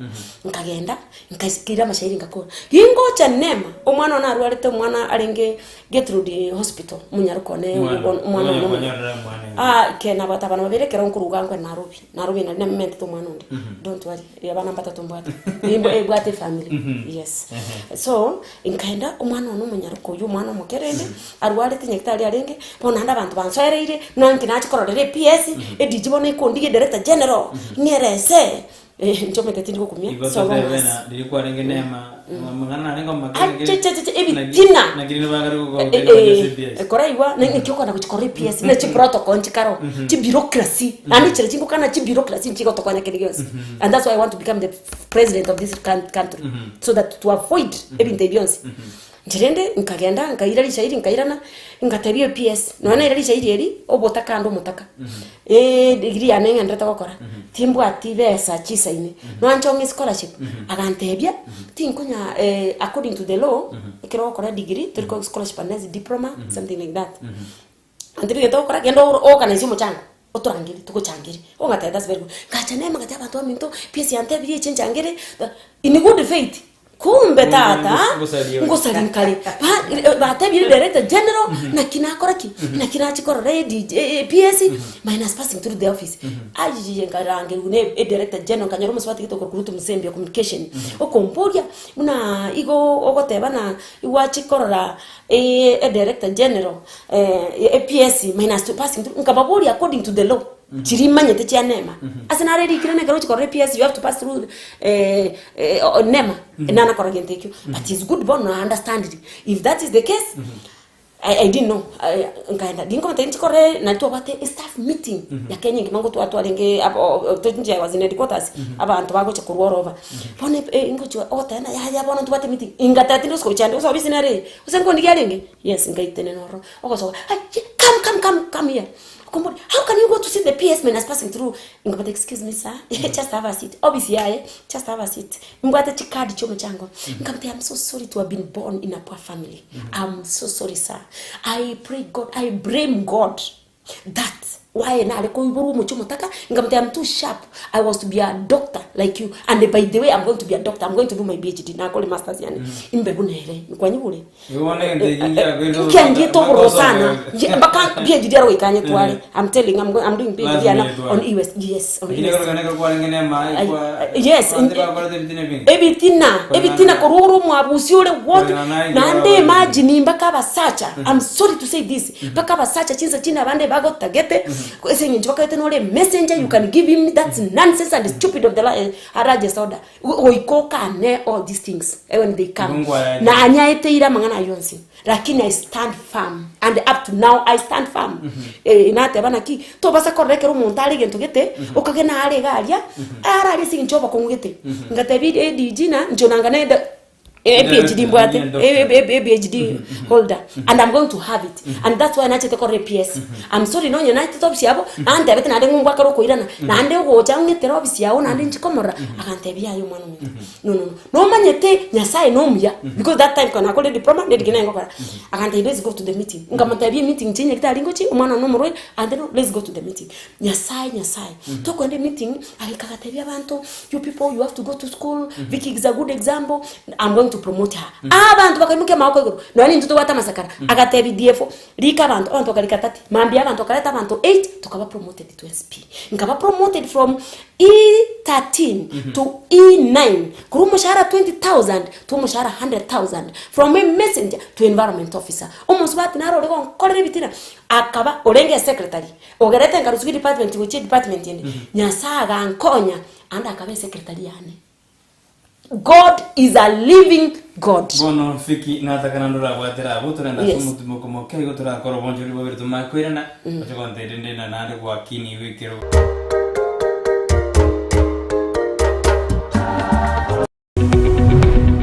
nkagenda Nkaira amashairi ngakora. Gingocha nema, omwana one arwarete omwana arenge Gertrude Hospital, omonyaroka one Omwana, oyo omwana oyo one omo- kwanyorera omwana ime. Ah, ke nabwate abana babere ekero nkoruga nkwe Nairobi. Nairobi nari namentete omwana onde. Don't worry, abana mbatato mbwate. Nimbo ebwate efamily. Yes. So, nkaenda omwana one omonyaroka oywo omwana omoke rende, arwarete nyagetari arenge, bono naende abanto bansoereire, nanki nachia kororera ePS, ediji bono ekondigia edirector general, ng'erese. Eh, inche omanyete tindi gokumia Igo so long totebe as na riria kwarenge nema. Amang'ana narenge omake Achechecheche, ebitina. Naki rende bagare gokogotebia baria ase PS. Koraigwa naki okogenda gochia korora ePS buna chiprotocol nchikare oo, chibureaucracy, naende chire chingokana chibureaucracy nchigotokonya kende gionsi. And that's why I want to become the president of this country, so that to avoid ebinto ebi bionsi. Inche rende nkagenda nkaira risairi nkairana, ngatebia ePS, nonya naira risairi eri, obotaka ande omotaka, edegree yane ng'enderete gokora, timbwati besa chisaine, noanche ong'e scholarship? Agantebia, tinkonya according to the law, ekero ogokora degree, tori koegwa scholarship unless diploma, something like that. Agantebia egento ogokora, genda o organise omochango, otorangerie togochangere. Ogateba that's very good. Ngacha nema ngatebia abanto baminto, PS yantebirie eche nchangere, in good faith, kumbe tata, ngosaria nkare. Ba batebirie director general, naki nakora ki? Naki nachia korora ADG PS, minus passing through the office. Ayiiye nkarangerigwa na edirector general nkanyora omosubati gete okorokwa Ruth Musembi o communication, okomboria buna igo ogoteba na igwachia korora edirector general PS minus to passing through, nkababoria according to the law, chiria imanyete chia nema, ase nare erikire na ekero ogochia korora ePS you have to pass through nema, nana korora gento ekio, but is good bono na understandiri, if that is the case, I I didn't know, nkaenda ninkomotebia inche korora nari twabwate estaff meeting ya Kenya engima ngotwara twarenge abo inche I was in headquarters, abanto bagocha korwa all over, bono ngochia ogoteba ng'a yaya bono ntobwate meeting, ingateba tindi gose gochia ande gose ofisi nere eye, gose nkondigia arenge. Yes, ngaitenena ororo, ogosoka, ai ye come come come come here, okomboria how can you go to see the PS minus passing through, nkamotebia excuse me sir, just have a seat, office yaye, just have a seat, mbwate chicard chia omochango, nkamotebia I'm so sorry to have been born in a poor family, I'm so sorry sir, I pray God, I blame God that why nare koiborwa omochie omotaka, nkamotebia I'm too sharp, I was to be a doctor like you, and by the way I'm going to be a doctor, I'm going to do my PhD, nakore masters yane, imbe buna ere, kwanyigure? Nkiandiete obororo sana Ye- mpaka PhD aro goika nyetware I'm telling I'm, go, I'm doing PhD Lazima yana nyetware. on EUS yes on EUS Yes, ebitina ebitina korwa ore omwabusi ore what naende imagine mpaka abasacha I'm sorry to say this mpaka abasacha chinsa chinde abande bagotagete ase eng'encho bakagete nore messenger you can give him that's nonsense and stupid of the largest order Goika okane all these things when they come. Mungu ayaete. Na anyaeteire amang'ana ayio onsi lakini I stand firm and up to now I stand firm. Eh, nateba naki tobasa korora ekero omonto are egento gete okagena are iga aria arari ase eng'encho y'obokong'u gete. Ngatebia ADG ng'a inche nanga nende a PhD mbwate a PhD holder and I'm going to have it and that's why nachete korora ePS. I'm sorry nonye naetete ofisi yabo, nantebete naende ng'o ngwakare okoirana, naende ogocha ong'etere ofisi yago naende inche komorora, agantebia yaya omwana ominto, no no no, nomanyete Nyasaye nomuya, because that time ekero nakorire diploma, nerigena naye ngokora, agantebia let's go to the meeting, nkamotebia emeeting inche nyagetari ngochia, omwana one nomorwaire, agantebia no let's go to the meeting. Nyasaye Nyasaye, tokoenda emeeting, agaika agatebia abanto, you people you have to go to school, Vicky is a good example, I'm going to promote her. Abanto bakaimokia amagoko igoro, nonya nintwe tobwate amasakara, agatebia DFO, Rika abanto, abanto bakarika 30, mambia abanto bakareta abanto 8, tokaba promoted to SP. Nkaba promoted from E13 to E9, korwa omoshahara 20,000 to omoshahara 100,000, from a messenger to environment officer. Omosubati naro ore gonkorera ebitina, akaba orenge esecretary, ogerete nkarusiwa edepartment gochia edepartment ende, Nyasaye agankonya, ande akaba esecretary yane. God is a living God. Bono Fiki nataka naende orabwatera abwo torende ase Yes. omotimoko moke igo torakore obonchori bobere tomanye koirana oche gontebia rende na naende gwakinigwe ekero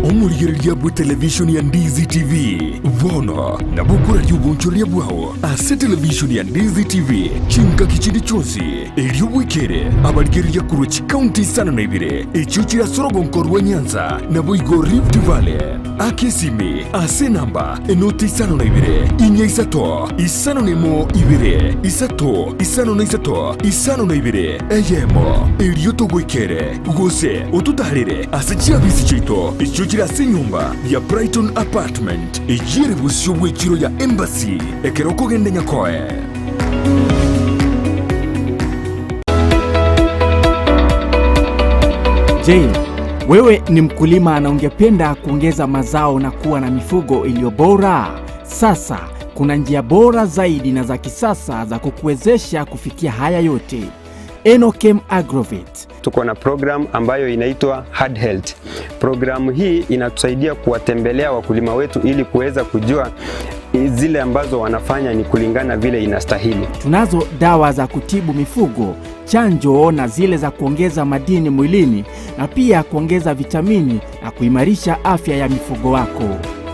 Omorigereria bw'etelevishoni ya Ndizi TV bono nabo okoraria obonchoreria bwao ase televishoni ya Ndizi TV chingaki chinde chionsi. Erio bwekere abarigereria korwa chikaunti isano na ibere echio chire ase orogonko rwa Nyanza, naboigo Rift Valley. Aka esimi ase enamba enoti isano na ibere, inya isato, isano na emo ibere, isato, isano na isato, isano na ibere, eyemo. Erio togoikere, gose ototaarere ase chiabisi chiaito echio chire ase enyomba ya Brighton Apartment, eyio ere bosio bw'echiro ya Embassy, ekero okogenda Nyakoe. Je, wewe ni mkulima na ungependa kuongeza mazao na kuwa na mifugo iliyo bora? Sasa kuna njia bora zaidi na za kisasa za kukuwezesha kufikia haya yote. Enochem Agrovet Tuko na program ambayo inaitwa Hard Health. Programu hii inatusaidia kuwatembelea wakulima wetu ili kuweza kujua zile ambazo wanafanya ni kulingana vile inastahili. Tunazo dawa za kutibu mifugo, chanjo na zile za kuongeza madini mwilini na pia kuongeza vitamini na kuimarisha afya ya mifugo wako.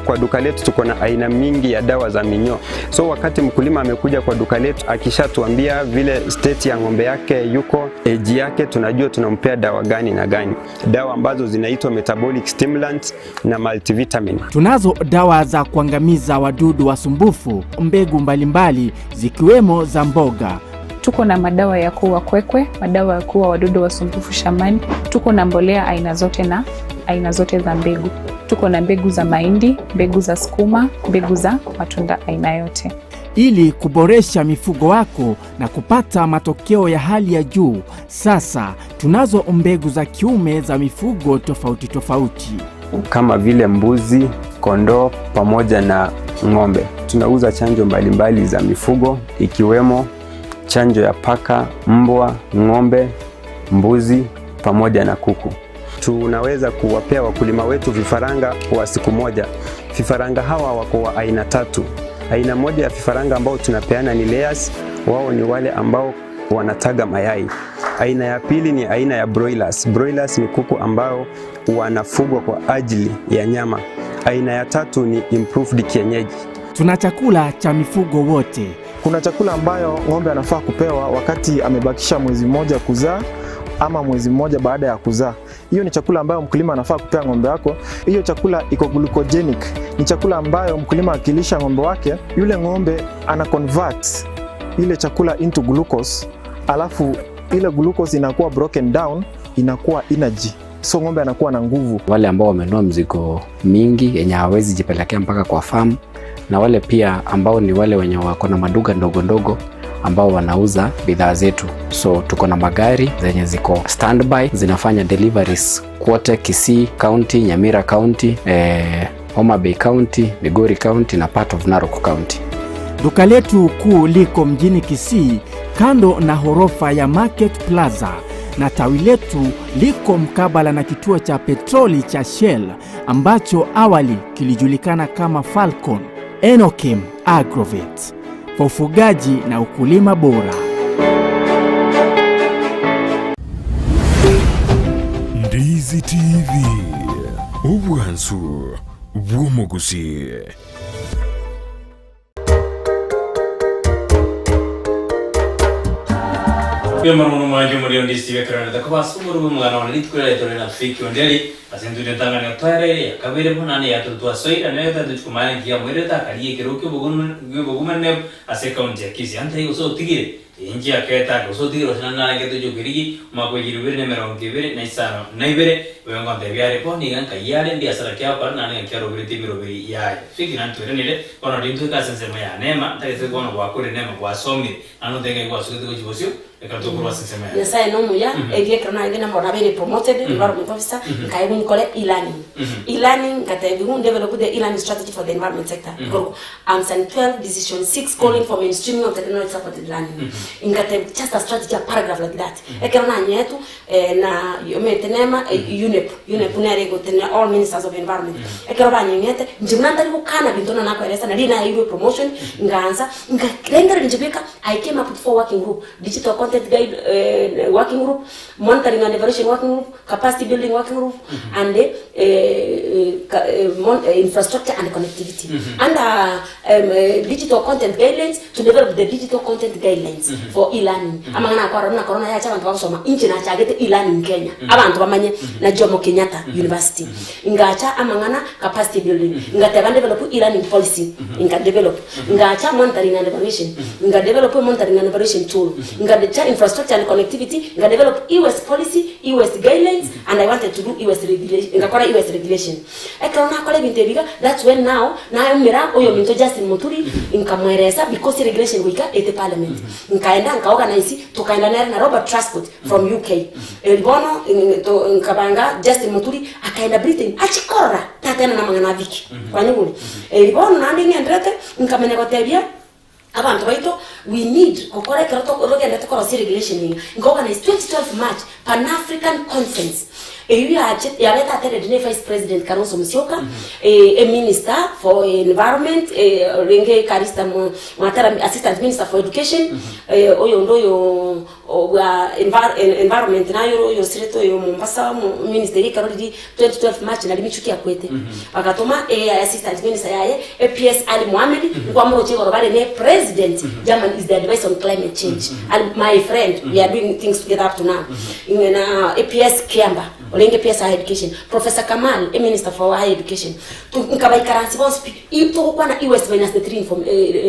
Kwa duka letu tuko na aina mingi ya dawa za minyoo. So wakati mkulima amekuja kwa duka letu akishatuambia vile state ya ng'ombe yake yuko, age yake, tunajua tunampea dawa gani na gani, dawa ambazo zinaitwa metabolic stimulants na multivitamin. Tunazo dawa za kuangamiza wadudu wasumbufu, mbegu mbalimbali zikiwemo za mboga. Tuko na madawa ya kuua kwekwe, madawa ya kuua wadudu wasumbufu shambani. Tuko na mbolea aina zote na aina zote za mbegu. Tuko na mbegu za mahindi, mbegu za sukuma, mbegu za matunda aina yote. Ili kuboresha mifugo wako na kupata matokeo ya hali ya juu, sasa tunazo mbegu za kiume za mifugo tofauti tofauti kama vile mbuzi, kondoo pamoja na ng'ombe. Tunauza chanjo mbalimbali za mifugo ikiwemo chanjo ya paka, mbwa, ng'ombe, mbuzi pamoja na kuku. Tunaweza kuwapea wakulima wetu vifaranga wa siku moja. Vifaranga hawa wako wa aina tatu. Aina moja ya vifaranga ambao tunapeana ni layers, wao ni wale ambao wanataga mayai. Aina ya pili ni aina ya broilers. Broilers ni kuku ambao wanafugwa kwa ajili ya nyama. Aina ya tatu ni improved kienyeji. Tuna chakula cha mifugo wote. Kuna chakula ambayo ng'ombe anafaa kupewa wakati amebakisha mwezi mmoja kuzaa ama mwezi mmoja baada ya kuzaa. Hiyo ni chakula ambayo mkulima anafaa kupea ng'ombe wako. Hiyo chakula iko glucogenic, ni chakula ambayo mkulima akilisha ng'ombe wake, yule ng'ombe ana convert ile chakula into glucose, alafu ile glucose inakuwa broken down, inakuwa energy, so ng'ombe anakuwa na nguvu. Wale ambao wamenunua mzigo mingi yenye hawawezi jipelekea mpaka kwa farm, na wale pia ambao ni wale wenye wako na maduka ndogo ndogo ambao wanauza bidhaa zetu. So tuko na magari zenye ziko standby zinafanya deliveries kwote Kisii County, Nyamira County, Homa Bay County, Migori County na part of Narok County. Duka letu kuu liko mjini Kisii kando na horofa ya Market Plaza na tawi letu liko mkabala na kituo cha petroli cha Shell ambacho awali kilijulikana kama Falcon. Enokim Agrovet kwa ufugaji na ukulima bora. Ndizi TV, obwansu bw'omogusi. Mbuya mono mwanche omorero Ndizi TV ekero rente koba ase omorwegwa omogano one rituko riria tore na Fiki Onderi ase enturi entang'ani otwaereire yakabere buna ne yatoro twasoire nere tatochi komanya nki yamoirete akaria ekero ki'obogumaneb ase ekaunti ya Kisii ante gose otigire inchi aketa gose otigire gose naende narenge tochi okerigi omwaka wa igiri ibere na emerongo ebere na isano na ibere oyo ngontebia are bono iga nkai are mbiasara ki agokora naende ng'aki aroberete emeroberi yaye. Fiki naende tweranire bono rintwe ase ensemo ya Neema ntagete bono gwakure Neema gwasomire naende otebe ng'ai gwasogete gochia bosio Ekero tokorwa ase ensemo yaye. Nyasaye nomuya, erio ekero narenge nabo nabeire promoted, environment officer, nkaegwa nkore e-learning. E-learning nkatebiwa ndevelop the e-learning strategy for the environment sector, ikorokwa AMSAN 12 decision 6 calling for mainstreaming of technology supported learning. Nkatebiwa just a strategy, a paragraph like that. Ekero nanyeetwe na omanyete nema UNEP, UNEP nere egotenena all ministers of environment. Ekero banyeng'ete, inche buna ntari gokana binto buna nakoeresa, nario naeirwe promotion, nkaansa, nkarengereria inche bweka, I came up with four working group. Digital Content Guide Working Group, Monitoring and Evaluation Working Group, Capacity Building Working Group, and Infrastructure and Connectivity. Under Digital Content Guidelines, to develop the digital content guidelines for e-learning. Amang'ana akwarora buna corona yacha abanto bagosoma, inche nachagete e-learning Kenya, abanto bamanye na Jomo Kenyatta University. Ngacha amang'ana capacity building, ngateba ndevelop e-learning policy, nkadevelop. Ngacha monitoring and evaluation, nga develop monitoring and evaluation tool, nga cha infrastructure and connectivity, nga develop e-waste policy, e-waste guidelines, and I wanted to do e-waste regulation, ngakora e-waste regulation. Ekero nakora ebinto ebi iga, that's when now naumera oyominto Justin Muturi, nkamweresa because regulation goika ete parliament. Nkaenda nka organize, tokaenda nere na Robert Truscott from UK. Eri bono nkabanga Justin Muturi akaenda Britain achikorora tatena namang'ana a Vicky. Kwanyigure? Eri bono naende ng'enderete nkamanya gotebia abanto baito we need gokora ekero togenderete korosia regulation eye. Nka organize 2012 March Pan African Conference. Eyio yache yabete attended ne Vice President Kalonzo Musyoka, e Minister for Environment, orenge Callista Mwatera Assistant Minister for Education, oyonde oyo bwa environment naye ore oyosirete oyo Mombasa minister eria ekero riria 2012 March naria Michuki akwete. Bagatoma assistant minister yaye PS Ali Mohamed, nkwamoroche igoro bare ne President German is the adviser on climate change. Ali my friend, we are doing things together up to now. Ing'we na PS Kiamba orenge PS Higher Education, Professor Kamal e minister for Higher Education. Nkabaikaransi bonsi pi, i togokwana e-waste minus the three inform,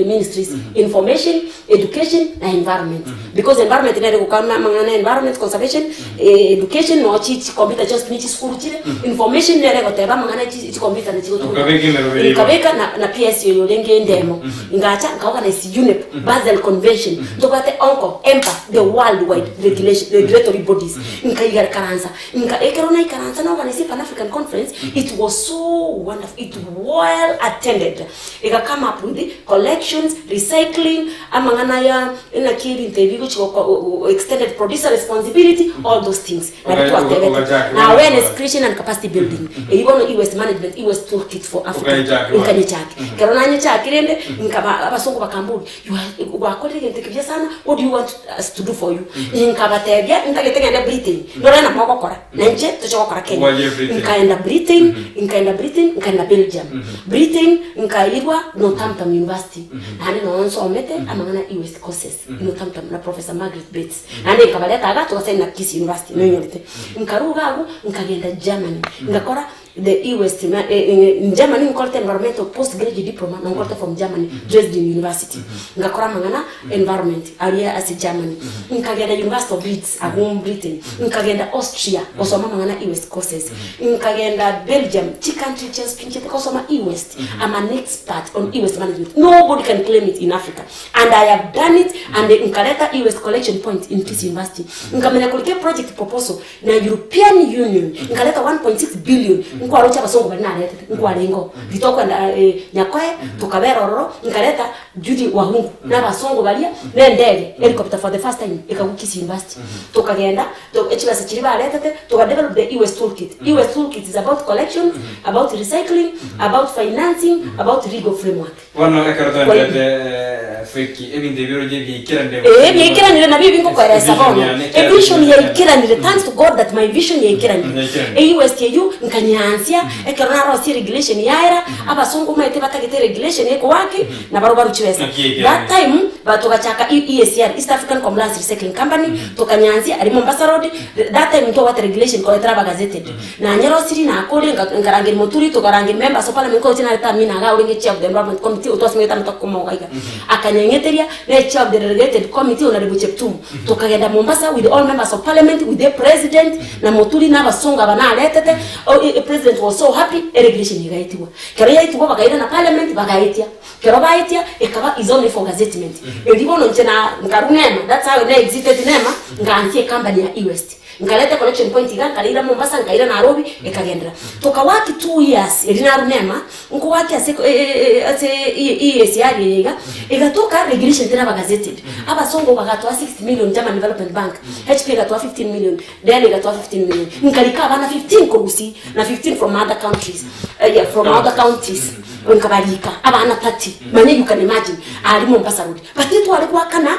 ministries, information, education na environment. Because environment nere gokwana amang'ana ya environment conservation, education noo chi chicomputer chionsi pi ne chisukuru chire, information nere egoteba amang'ana chi chicomputer nachi gotumeka. Okabeka emeroberi igo. Nkabeka na na PS oyo orenge endemo, ngacha nka organise UNEP, Basel Convention, ntobwate ONCO, EMPA, the world wide regulation regulatory bodies, nkaikaransa, nka ekero naikaransa na organise Pan African Conference, it was so wonderful, it well attended. Ega come up with collections, recycling, amang'ana aya naki ebinto ebi bigochi goko extended producer responsibility, all those things. Nari Oga- twatebete. ogachaka Na awareness gokora. creation and capacity building. Eyio bono e-waste management, e-waste toolkit for Africa. Okanyechake bono. Nkanyechake. Ekero nanyechake rende, nkaba abasongo bakamboria, you are gwakorire egento eke buya sana, what do you want us to do for you? Nkabatebia, ntagete ng'ende Britain, ndore nabo mogokora, na inche toche gokora Kenya. Gwachire Britain. Nkaenda Britain, nkaenda Britain, nkaenda Belgium. Britain, nkairwa Northampton University, naende noo nsomete amang'ana e-waste courses, Northampton na Professor Margaret Bates. Naende nkabareta iga togasaina na Kisii University, noinyorete. Nkarwa iga agwo, nkagenda Germany, ngakora the e-waste ma in Germany nkorete environmental post graduate diploma na nkorete from Germany, Dresden University. Ngakora amang'ana environment aria ase Germany. Nkagenda University of Leeds agwo Britain, nkagenda Austria gosoma amang'ana e-waste courses, nkagenda Belgium, chicountry chionsi pi nchiete gosoma e-waste. I'm an expert on e-waste management. Nobody can claim it in Africa. And I have done it and nkareta e-waste collection point in Kisii University. Nkamanya korika project proposal na European Union nkareta 1.6 billion nkwaroche abasongo baria naretete nkwarengeo ritokwenda eh, Nyakoe tokabera ororo nkareta Judy Wahungu na abasongo baria na endege helicopter for the first time ekagwa Kisii University tokagenda to- echibesa chiria baretete toka develop the e-waste toolkit. E-waste toolkit is about collection, about recycling, about financing, about legal framework. Bono ekero twenderete feki ebinto ebi oroche biaikeranire Ee, biaikeranire nabio ebi ngokoeresa Vision bono. yane, kera Evision vision yane. yaikeranire, thanks to God that my vision yaikeranire. Yaikeranire. Eywo west eywo nkanyeansia, ekero narosie regulation yaera, abasongo omanyete batagete regulation ekowaki, nabarobwo barwe chibesa. Naki yaikeranire. That time, ba togachaka E- EACR, East African Compliance Recycling Company, tokanyeansia aria Mombasa Road, that time ntobwate regulation koetera aba gazetted. Nanyerosirie nakorire nka nkarangeria moturi tokarangeria members of parliament nkochi narete Amina iga orenge chair of the environment committee otwasimegete amatuko komoga iga. Akanyeng'eteria ne chair of the relegated committee honourable Cheptum. Tokagenda Mombasa with all members of parliament with the president na Moturi na abasongo aba naretete o e president was so happy eregulation egaetigwa. Kero yaetigwa bakairana parliament bagaetia. Kero baetia ekaba is only for gazettement. Erio bono inche na nkarwa nema that's how na exited nema nkaansia ecompany ya E-waste. Nkareta collection point iga, nkareira Mombasa, nkaira Nairobi, ekagenderera. Tokawaki two years, erio narwa nema, nkowaki ase ase EACR eye iga, egatoka regulation teraba gazetted. Abasongo bagatoa 60 million German Development Bank, HP egatoa 15 million, Dell egatoa 15 million. Nkarika abana 15 korwa Gusii, na 15 from other countries, yeah, from other counties. Nkabarika abana 30, manya you can imagine, aria Mombasa Road. But tware goakana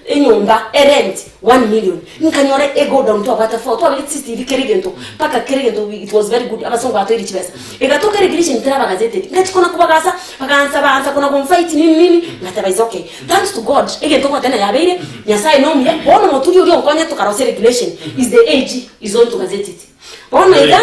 enyomba, erent, One million nkanyora e godown twabwate four twabegete CCTV kera egento mpaka kera egento it was very good abasongo batoeire chibesa egatoka eregulation teraba gazetted ngachi kona kobagasa bagansa baansa kona gonfight nini nini ngateba is okay thanks to God egento ngoteba yabeire Nyasaye nomuya bono omoturi oria onkonye tokarosia regulation is the AG is going to gazette it. Bono iga,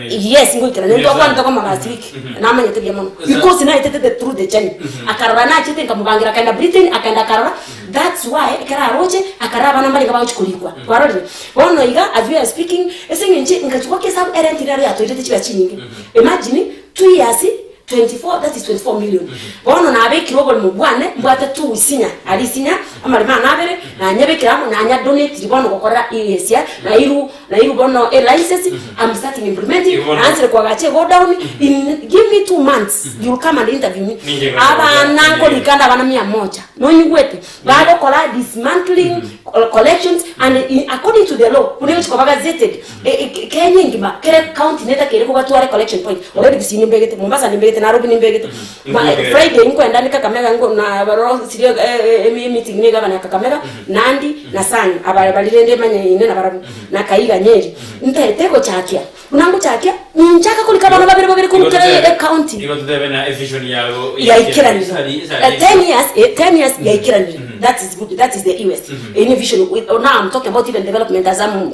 yes, ngoikerania, ntwakwanete koma last week, namanyete buya mono, because naetete the through the journey, akarora nachete nkamobangira akaenda Britain, akaenda akarora, that's why ekero aroche, akarora abana mbarenge bagochi korikwa, kwarorire? Bono iga, as we are speaking, ase eng'encho nkachia goaka esabu erent nero yatoirete chibesa chinyinge, imagine, two years. 24 that is 24 million. Bono nabekire oboremo bwane mbwate two isinya aria isinya amaremo ane abere nanyabekire amo nanya donatiri bono gokorera esia nairu nairu bono elicense I'm starting implementing Igo bono- naanchire koagacha egodown in give me 2 months you'll come and interview me. Ninche ngocha Abana gocha. nkorika nde abana mia moja nonyigwete bagokora dismantling collections and according to the law buna egochi koba gazetted Kenya engima kere county netakeire kogatware collection point already Gusii nimbegete Mombasa nimbegete Nairobi nimbegete Friday nkoenda ni Kakamega nko na barosirie emeeting na egavana ya Kakamega Nandi na Sang aba bari rende manye ine nabarabwo na Kahiga Nyeri ntaete gochakia buna ngochakia ninchaka korika abana babere babere korwa kera ecounty Igo totebe na evision yago yaikeranire Esari- esari- 10 years 10 years yaikeranire that is good that is the ewest any vision with, oh, now i'm talking about even development as i'm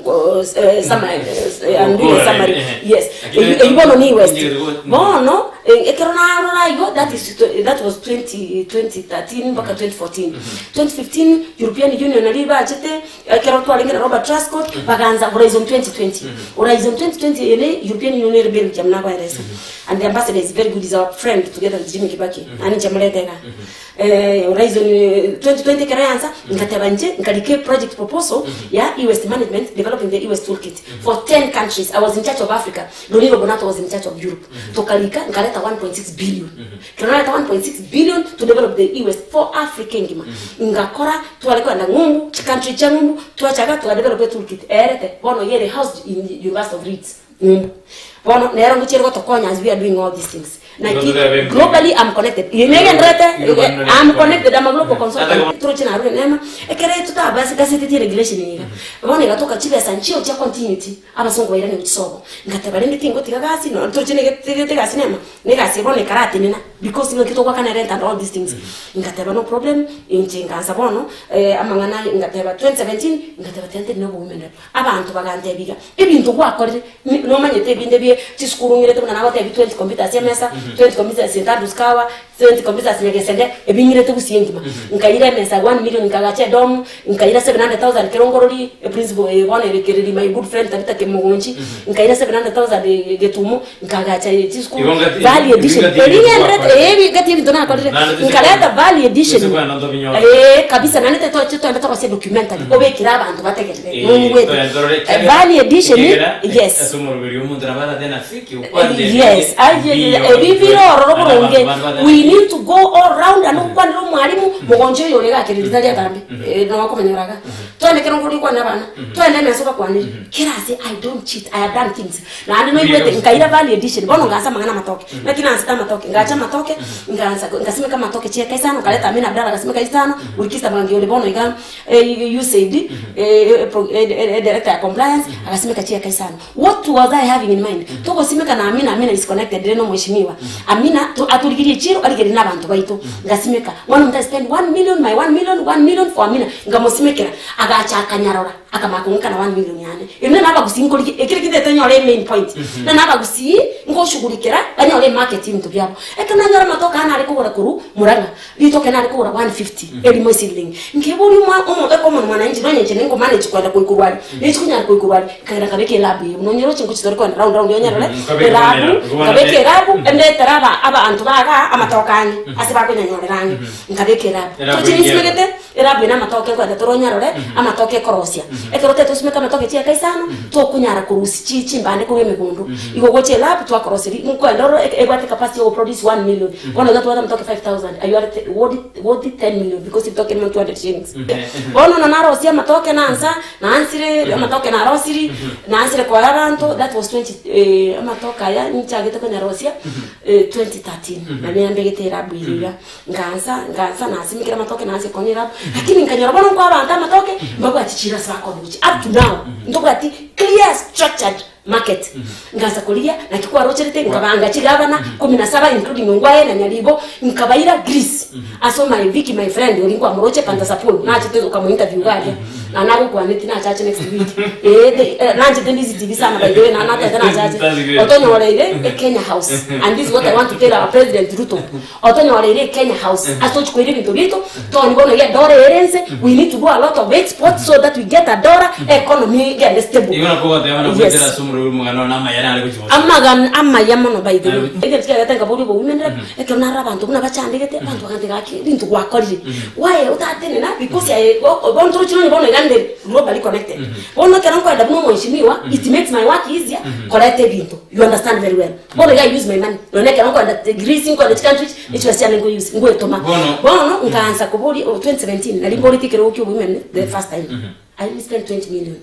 some, i'm doing a summary yes eyi bono ni west bono ekero narora igo that is that was 20 2013 mpaka 2014 2015 European Union nari bachete ekero twarenge na Robert Truscott baganza Horizon 2020 Horizon 2020 ene European Union ere Belgium nakoeresa and the ambassador is very good is our friend together with Jimmy Kibaki ani nchamuretega Horizon 2020 ekero yansa ngateba inche nkarika project proposal ya e-waste management developing the e-waste toolkit for 10 countries I was in charge of Africa Lolilo Bonato was in charge of Europe tokarika nkareta 1.6 billion kero nareta 1.6 billion to develop the e-waste for Africa engima ngakora tware kwenda ng'umbu chicountry chia ng'umbu twachaga twadevelop a toolkit erete bono iga ere housed in University of Leeds ng'umbu bono nero ngochiere gotokonya as we are doing all these things naki globally I'm connected negenderete I'm connected I'm a global consultant toroche narure nema ekere totabasikasetetie regulation iga bono igatoka chibesa nchio chia continuity abasongo bairane gochisobo ngateba rende tingotiga gasi no toroche negetigete gasi nema negasi bono ekaratenena because ng'aki togwakana rent and all these things ngateba no problem inche ngansa bono amang'ana ngateba 2017 ngateba tiga ntenene obowomen rep abanto bagantebia iga ebinto gwakorire nomanyete ebinde bie chisukuru ng'irete buna nagotebia 20 computers emesa 20 computers St Andrews Kawa 20 computers Nyagesende ebi ng'irete gusii engima nkaira emesa 1 million nkagacha edom nkaira 700,000 kero ngorori eprinciple eye bono ere kereri my good friend Tabitha Kemogonchi nkaira 700,000 getumo nkagacha chisukuru Igo ngati- value addition ngati eri ebinto ng'enderete gwakorire. eh ebi ngati ebinto nakorire Naende tose nkareta kwenda- value addition tose kwenda ntobinyore. eh kabisa naende toche toende togosie documentary obekere abanto bategerere Eh, nonyigwete toende torore Eh, ekiagera- value addition ekiagera, yes ase omoroberi omonto nabo atatena fiki okwanire yes aye ebi bire ororo boronge we need to go all round and okwanera omwalimu mogoncho oyo ore gakere ritari atambe nokomenya oraga twende kero nkori kwana abana twende emeso bakwanire kera ase i don't cheat i have done things naende noigwete nkaira value addition bono ngansa amang'ana amatoke naki nansete amatoke ngacha amatoke ngansa ngasimeka amatoke chieka isano nkareta Amina Abdalla agasimeka isano Wilkista Mwangi ore bono iga USAID director ya compliance agasimeka chieka isano what was I having in mind togosimeka na Amina Amina is connected rende omweshimiwa Amina atorigerie chiro arigerie na abanto baito ngasimeka bono omonto I spend 1 million my 1 million 1 million for Amina nkamosimekera agacha akanyarora akamanya kong'ika na 1 million yane ere na abagusii nkorigia ekere kintete nyore emain point na na abagusii ngoshughulikera banyore emarket ebinto biabo ekero nanyora amatoke aya nare kogora korwa Murang'a Ritoke nare kogora 150 erimo esilingi. Nkeboria omwa omo ecommon mwananchi nonye inche ningo manage kwenda koikorwa aria, ninchi konyara koikorwa aria, nkagenda nkabeka elab eye buna onyoroche ngochi tore kogenda round round onyerore, Nkabeka elabu, buna elabu, nkabeka elabu, endetere aba abanto ba igaa amatoke ang'e, ase bakonyanyorera ang'e, nkabeka elabu. Elabu Toche engiya. ninsimegete, elabu eye na amatoke nkoenda tore onyarore, amatoke ekorosia. Ekero otagete osimeke amatoke chieka isano, tokonyara korusia chi chimbande korwa emegondo. Igo gocha elabu twakoroseria, nkoenda ororo ebwate capacity ya goproduce 1 million. Bono iga twabwate amatoke 5000 aywo are worth worth 10 million because ritoke rimo 200 shillings. Bono na narosia amatoke nansa, naansire amatoke narosiri, naansire koa abanto, that was 20 eh, amatoke aya nchagete konyarosia 2013 nabo yambegete elabu eye iga. Nkaansa, nkaansa nasimekire amatoke naansia konya elabu, lakini nkanyora bono nkoa abanto amatoke, mbabwati chira ase bakonya gochia up to now, ntobwati clear structured market. Nkaansa korigia, naki kwarocherete, nkabanga chigavana kumi na saba including Ongwae na Nyaribo, nkabaira Greece. Ase my Vicky my friend oria nkwamoronche Pantazapol, nachete okamointerview iga aria, na nagokwaneti nachache next week. Eeh the nanchete Ndizi TV sana by the way, na natete nachache. That's great. Otonyoreire e Kenya House and this is what I want to tell our President Ruto. Otonyoreire e Kenya House ase tochi koira ebinto biaito, toni bono iga edora ere ense, we need to do a lot of export so that we get a dollar, economy egende stable. Igo nakogoteba buna Yes. goetera ase omorweri. omorweri omogano one amaya nare gochia gosaba. Amagano amaya mono by the way. Egento kiagete nkaboria obowomen rep, ekero narora abanto buna bachandegete, abanto bagantebia gaki ebinto gwakorire, why otatenena because aye bono torochi nonye bono iga nde globally connected. Bono ekero nkoenda buna omweshimiwa, it makes my work easier koreta ebinto, you understand very well. Bono iga I use my money, nonye ekero nkoenda Greece, nkoenda chicountry, ne chibesa chiane nko use, ngoetoma. Bono nkaansa koboria 2017 nari mboretie ekerogo kia obowomen the first time. I only spent 20 million.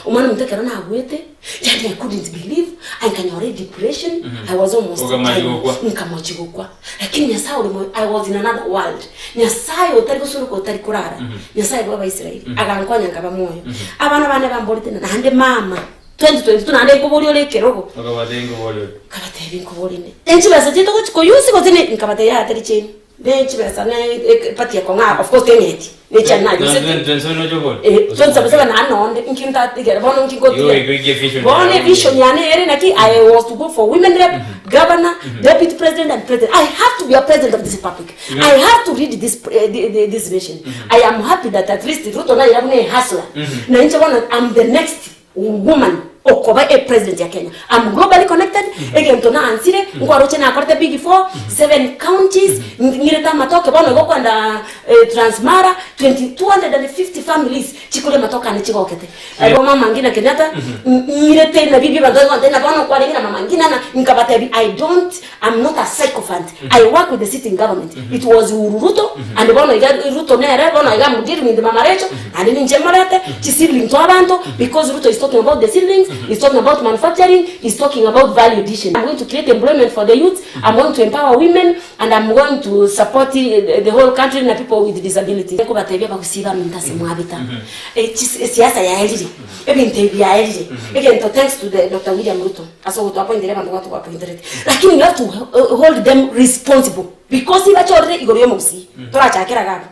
Omwana ominto ekero nagwete, yaani I couldn't believe, aye nkanyora a depression, I was almost Okamanya dying. gokwa. Nkamochi gokwa. Lakini Nyasaye ore moyo, I was in another world. Nyasaye otari gosuruka otari korara, Nyasaye bwa Abaisraeli, agankonya nkaba moyo. Abana bane bamborete ng'a naende mama, 2022 naende nkoboria ore ekerogo. Okabatebia nkoboria ore. Nkabatebia nkoboria inde. Enchibesa chiaito gochi koyusi gose ne, nkabatebia yaya teri chiaino. Ne chibesa ne epati ekong'aa of course teng'eti ne chiane nayusete. Eh, 2077 naende nonde inki ntatigere bono inki ngotiga. Bono evision yane ere naki I was to go for women rep, governor, deputy president and president. I have to be a president of this republic. I have to lead this, this nation. I am happy that at least Ruto naira buna e hustler. Na inche bono I'm the next Woman okoba e president ya Kenya am globally connected egento naansire nkwaroche nakorete big four seven counties ng'irete amatoke bono igo okoenda Transmara 20 250 families chikoria amatoke ane chigokete igo mama ngina Kenyatta ng'irete nabio ebio abanto bagontebia ng'a bono kwarenge na mama ngina na nkabatebia I don't am not a sycophant I work with the sitting government it was Uhuru Ruto and bono iga Ruto nere bono iga am dealing with mama Rachel naende ninche morete chi seedling twa abanto because Ruto is talking about the seedlings he's talking about manufacturing he's talking about value addition I'm going to create employment for the youth I'm going to empower women and I'm going to support the whole country na people with disability nkobatebia abagusii baminto ase mwabita esiasa yaerire ebinto ebi biaerire egento thanks to the Doctor William Ruto. Ase ogotoapointera abanto gwatobapointerete, lakini you have to hold them responsible because ibachorire igoro y'omogusii torachakera iga abwo.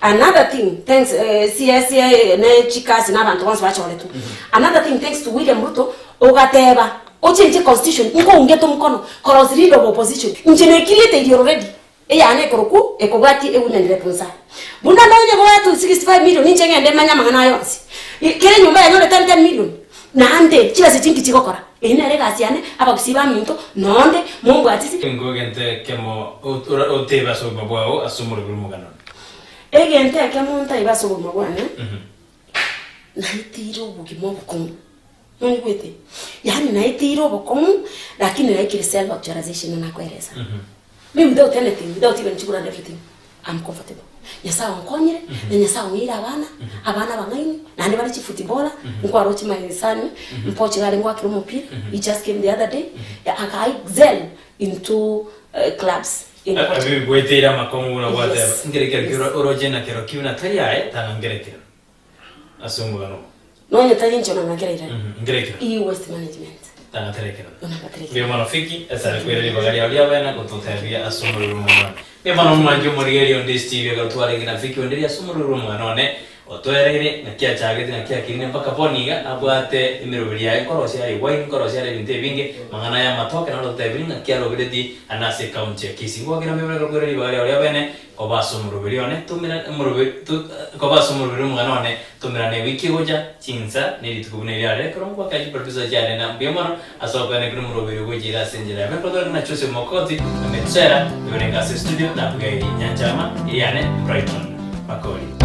Another thing thanks CS ne chikasi na abanto bonsi bachoretwe. Another thing thanks to William Ruto ogateba ochenche constitution nkoungete omokono cross leader of opposition inche nekiriete already Eyane ekorokwo ekobwatia ewomen rep nsa. Buna nonye goetwe 65 million inche ngende manye amang'ana aya onsi. Kera enyomba yanyore 10 10 million naende chibesa echi nki chigokora? Eyio nere egasi yane abagusii baminto nonde mombwatisi. Nigo egento ekemo otebe ase obogima bwao ase omorweri omogano. Egento ekemo ntaibe ase obogima bwane, naeteire obogima obokong'u. Nonigwete? Yaani naeteire obokong'u lakini naikire self actualization nakoeresa. Me without anything, without even chikura and everything, I'm comfortable. Nyasaye onkonyire, na Nyasaye ong'eire abana, abana abang'aini, naende bare chifootballer, nkwaroche my son, Portugal arenge goakera omopira, he just came the other day, aka excel into clubs in Portugal. Abi gweteire amakong'u buna gwateba Yes. ngerekero ki oroche na kerokio buna tari aye tang'a ngerekero. Ase omogano oo. Nonye tari inche onang'akera irani. Ngerekera. E waste management. Tangaterekera. Onangaterekera. Mbuya mono Fiki, ase are koira ribaga riao ria bene gototebia ase omorweri omogano one. Mbuya mono omwanchi omorigereria onde Steve ekero twarenge na Fiki onde ase omorweri omogano one otoereire ng'aki achagete ng'aki akinire mpaka bono iga abwate emeroberi yaye nkorosia are ewine nkorosia are ebinto ebinge amang'ana aya amatoke naro ototebirie ng'aki arobereti ande ase ecounty ya Kisii. Ngwakera mbuya mono ekero koira ribaga riao ria bene Koba ase omoroberi one, tomera omoroberi to koba ase omoroberi omogano one, tomerane ewiki egocha, chinsa, ne rituko buna eria arere, ekero ngoaka chiproducer chiane na mbuya mono ase okoenekera omoroberi ogocha ere ase enchera yabo. Ekero tore na Joseph Mokoti na Metsera, igo renge ase estudio na Abigaili Nyanchama, eri yane Brighton Makori.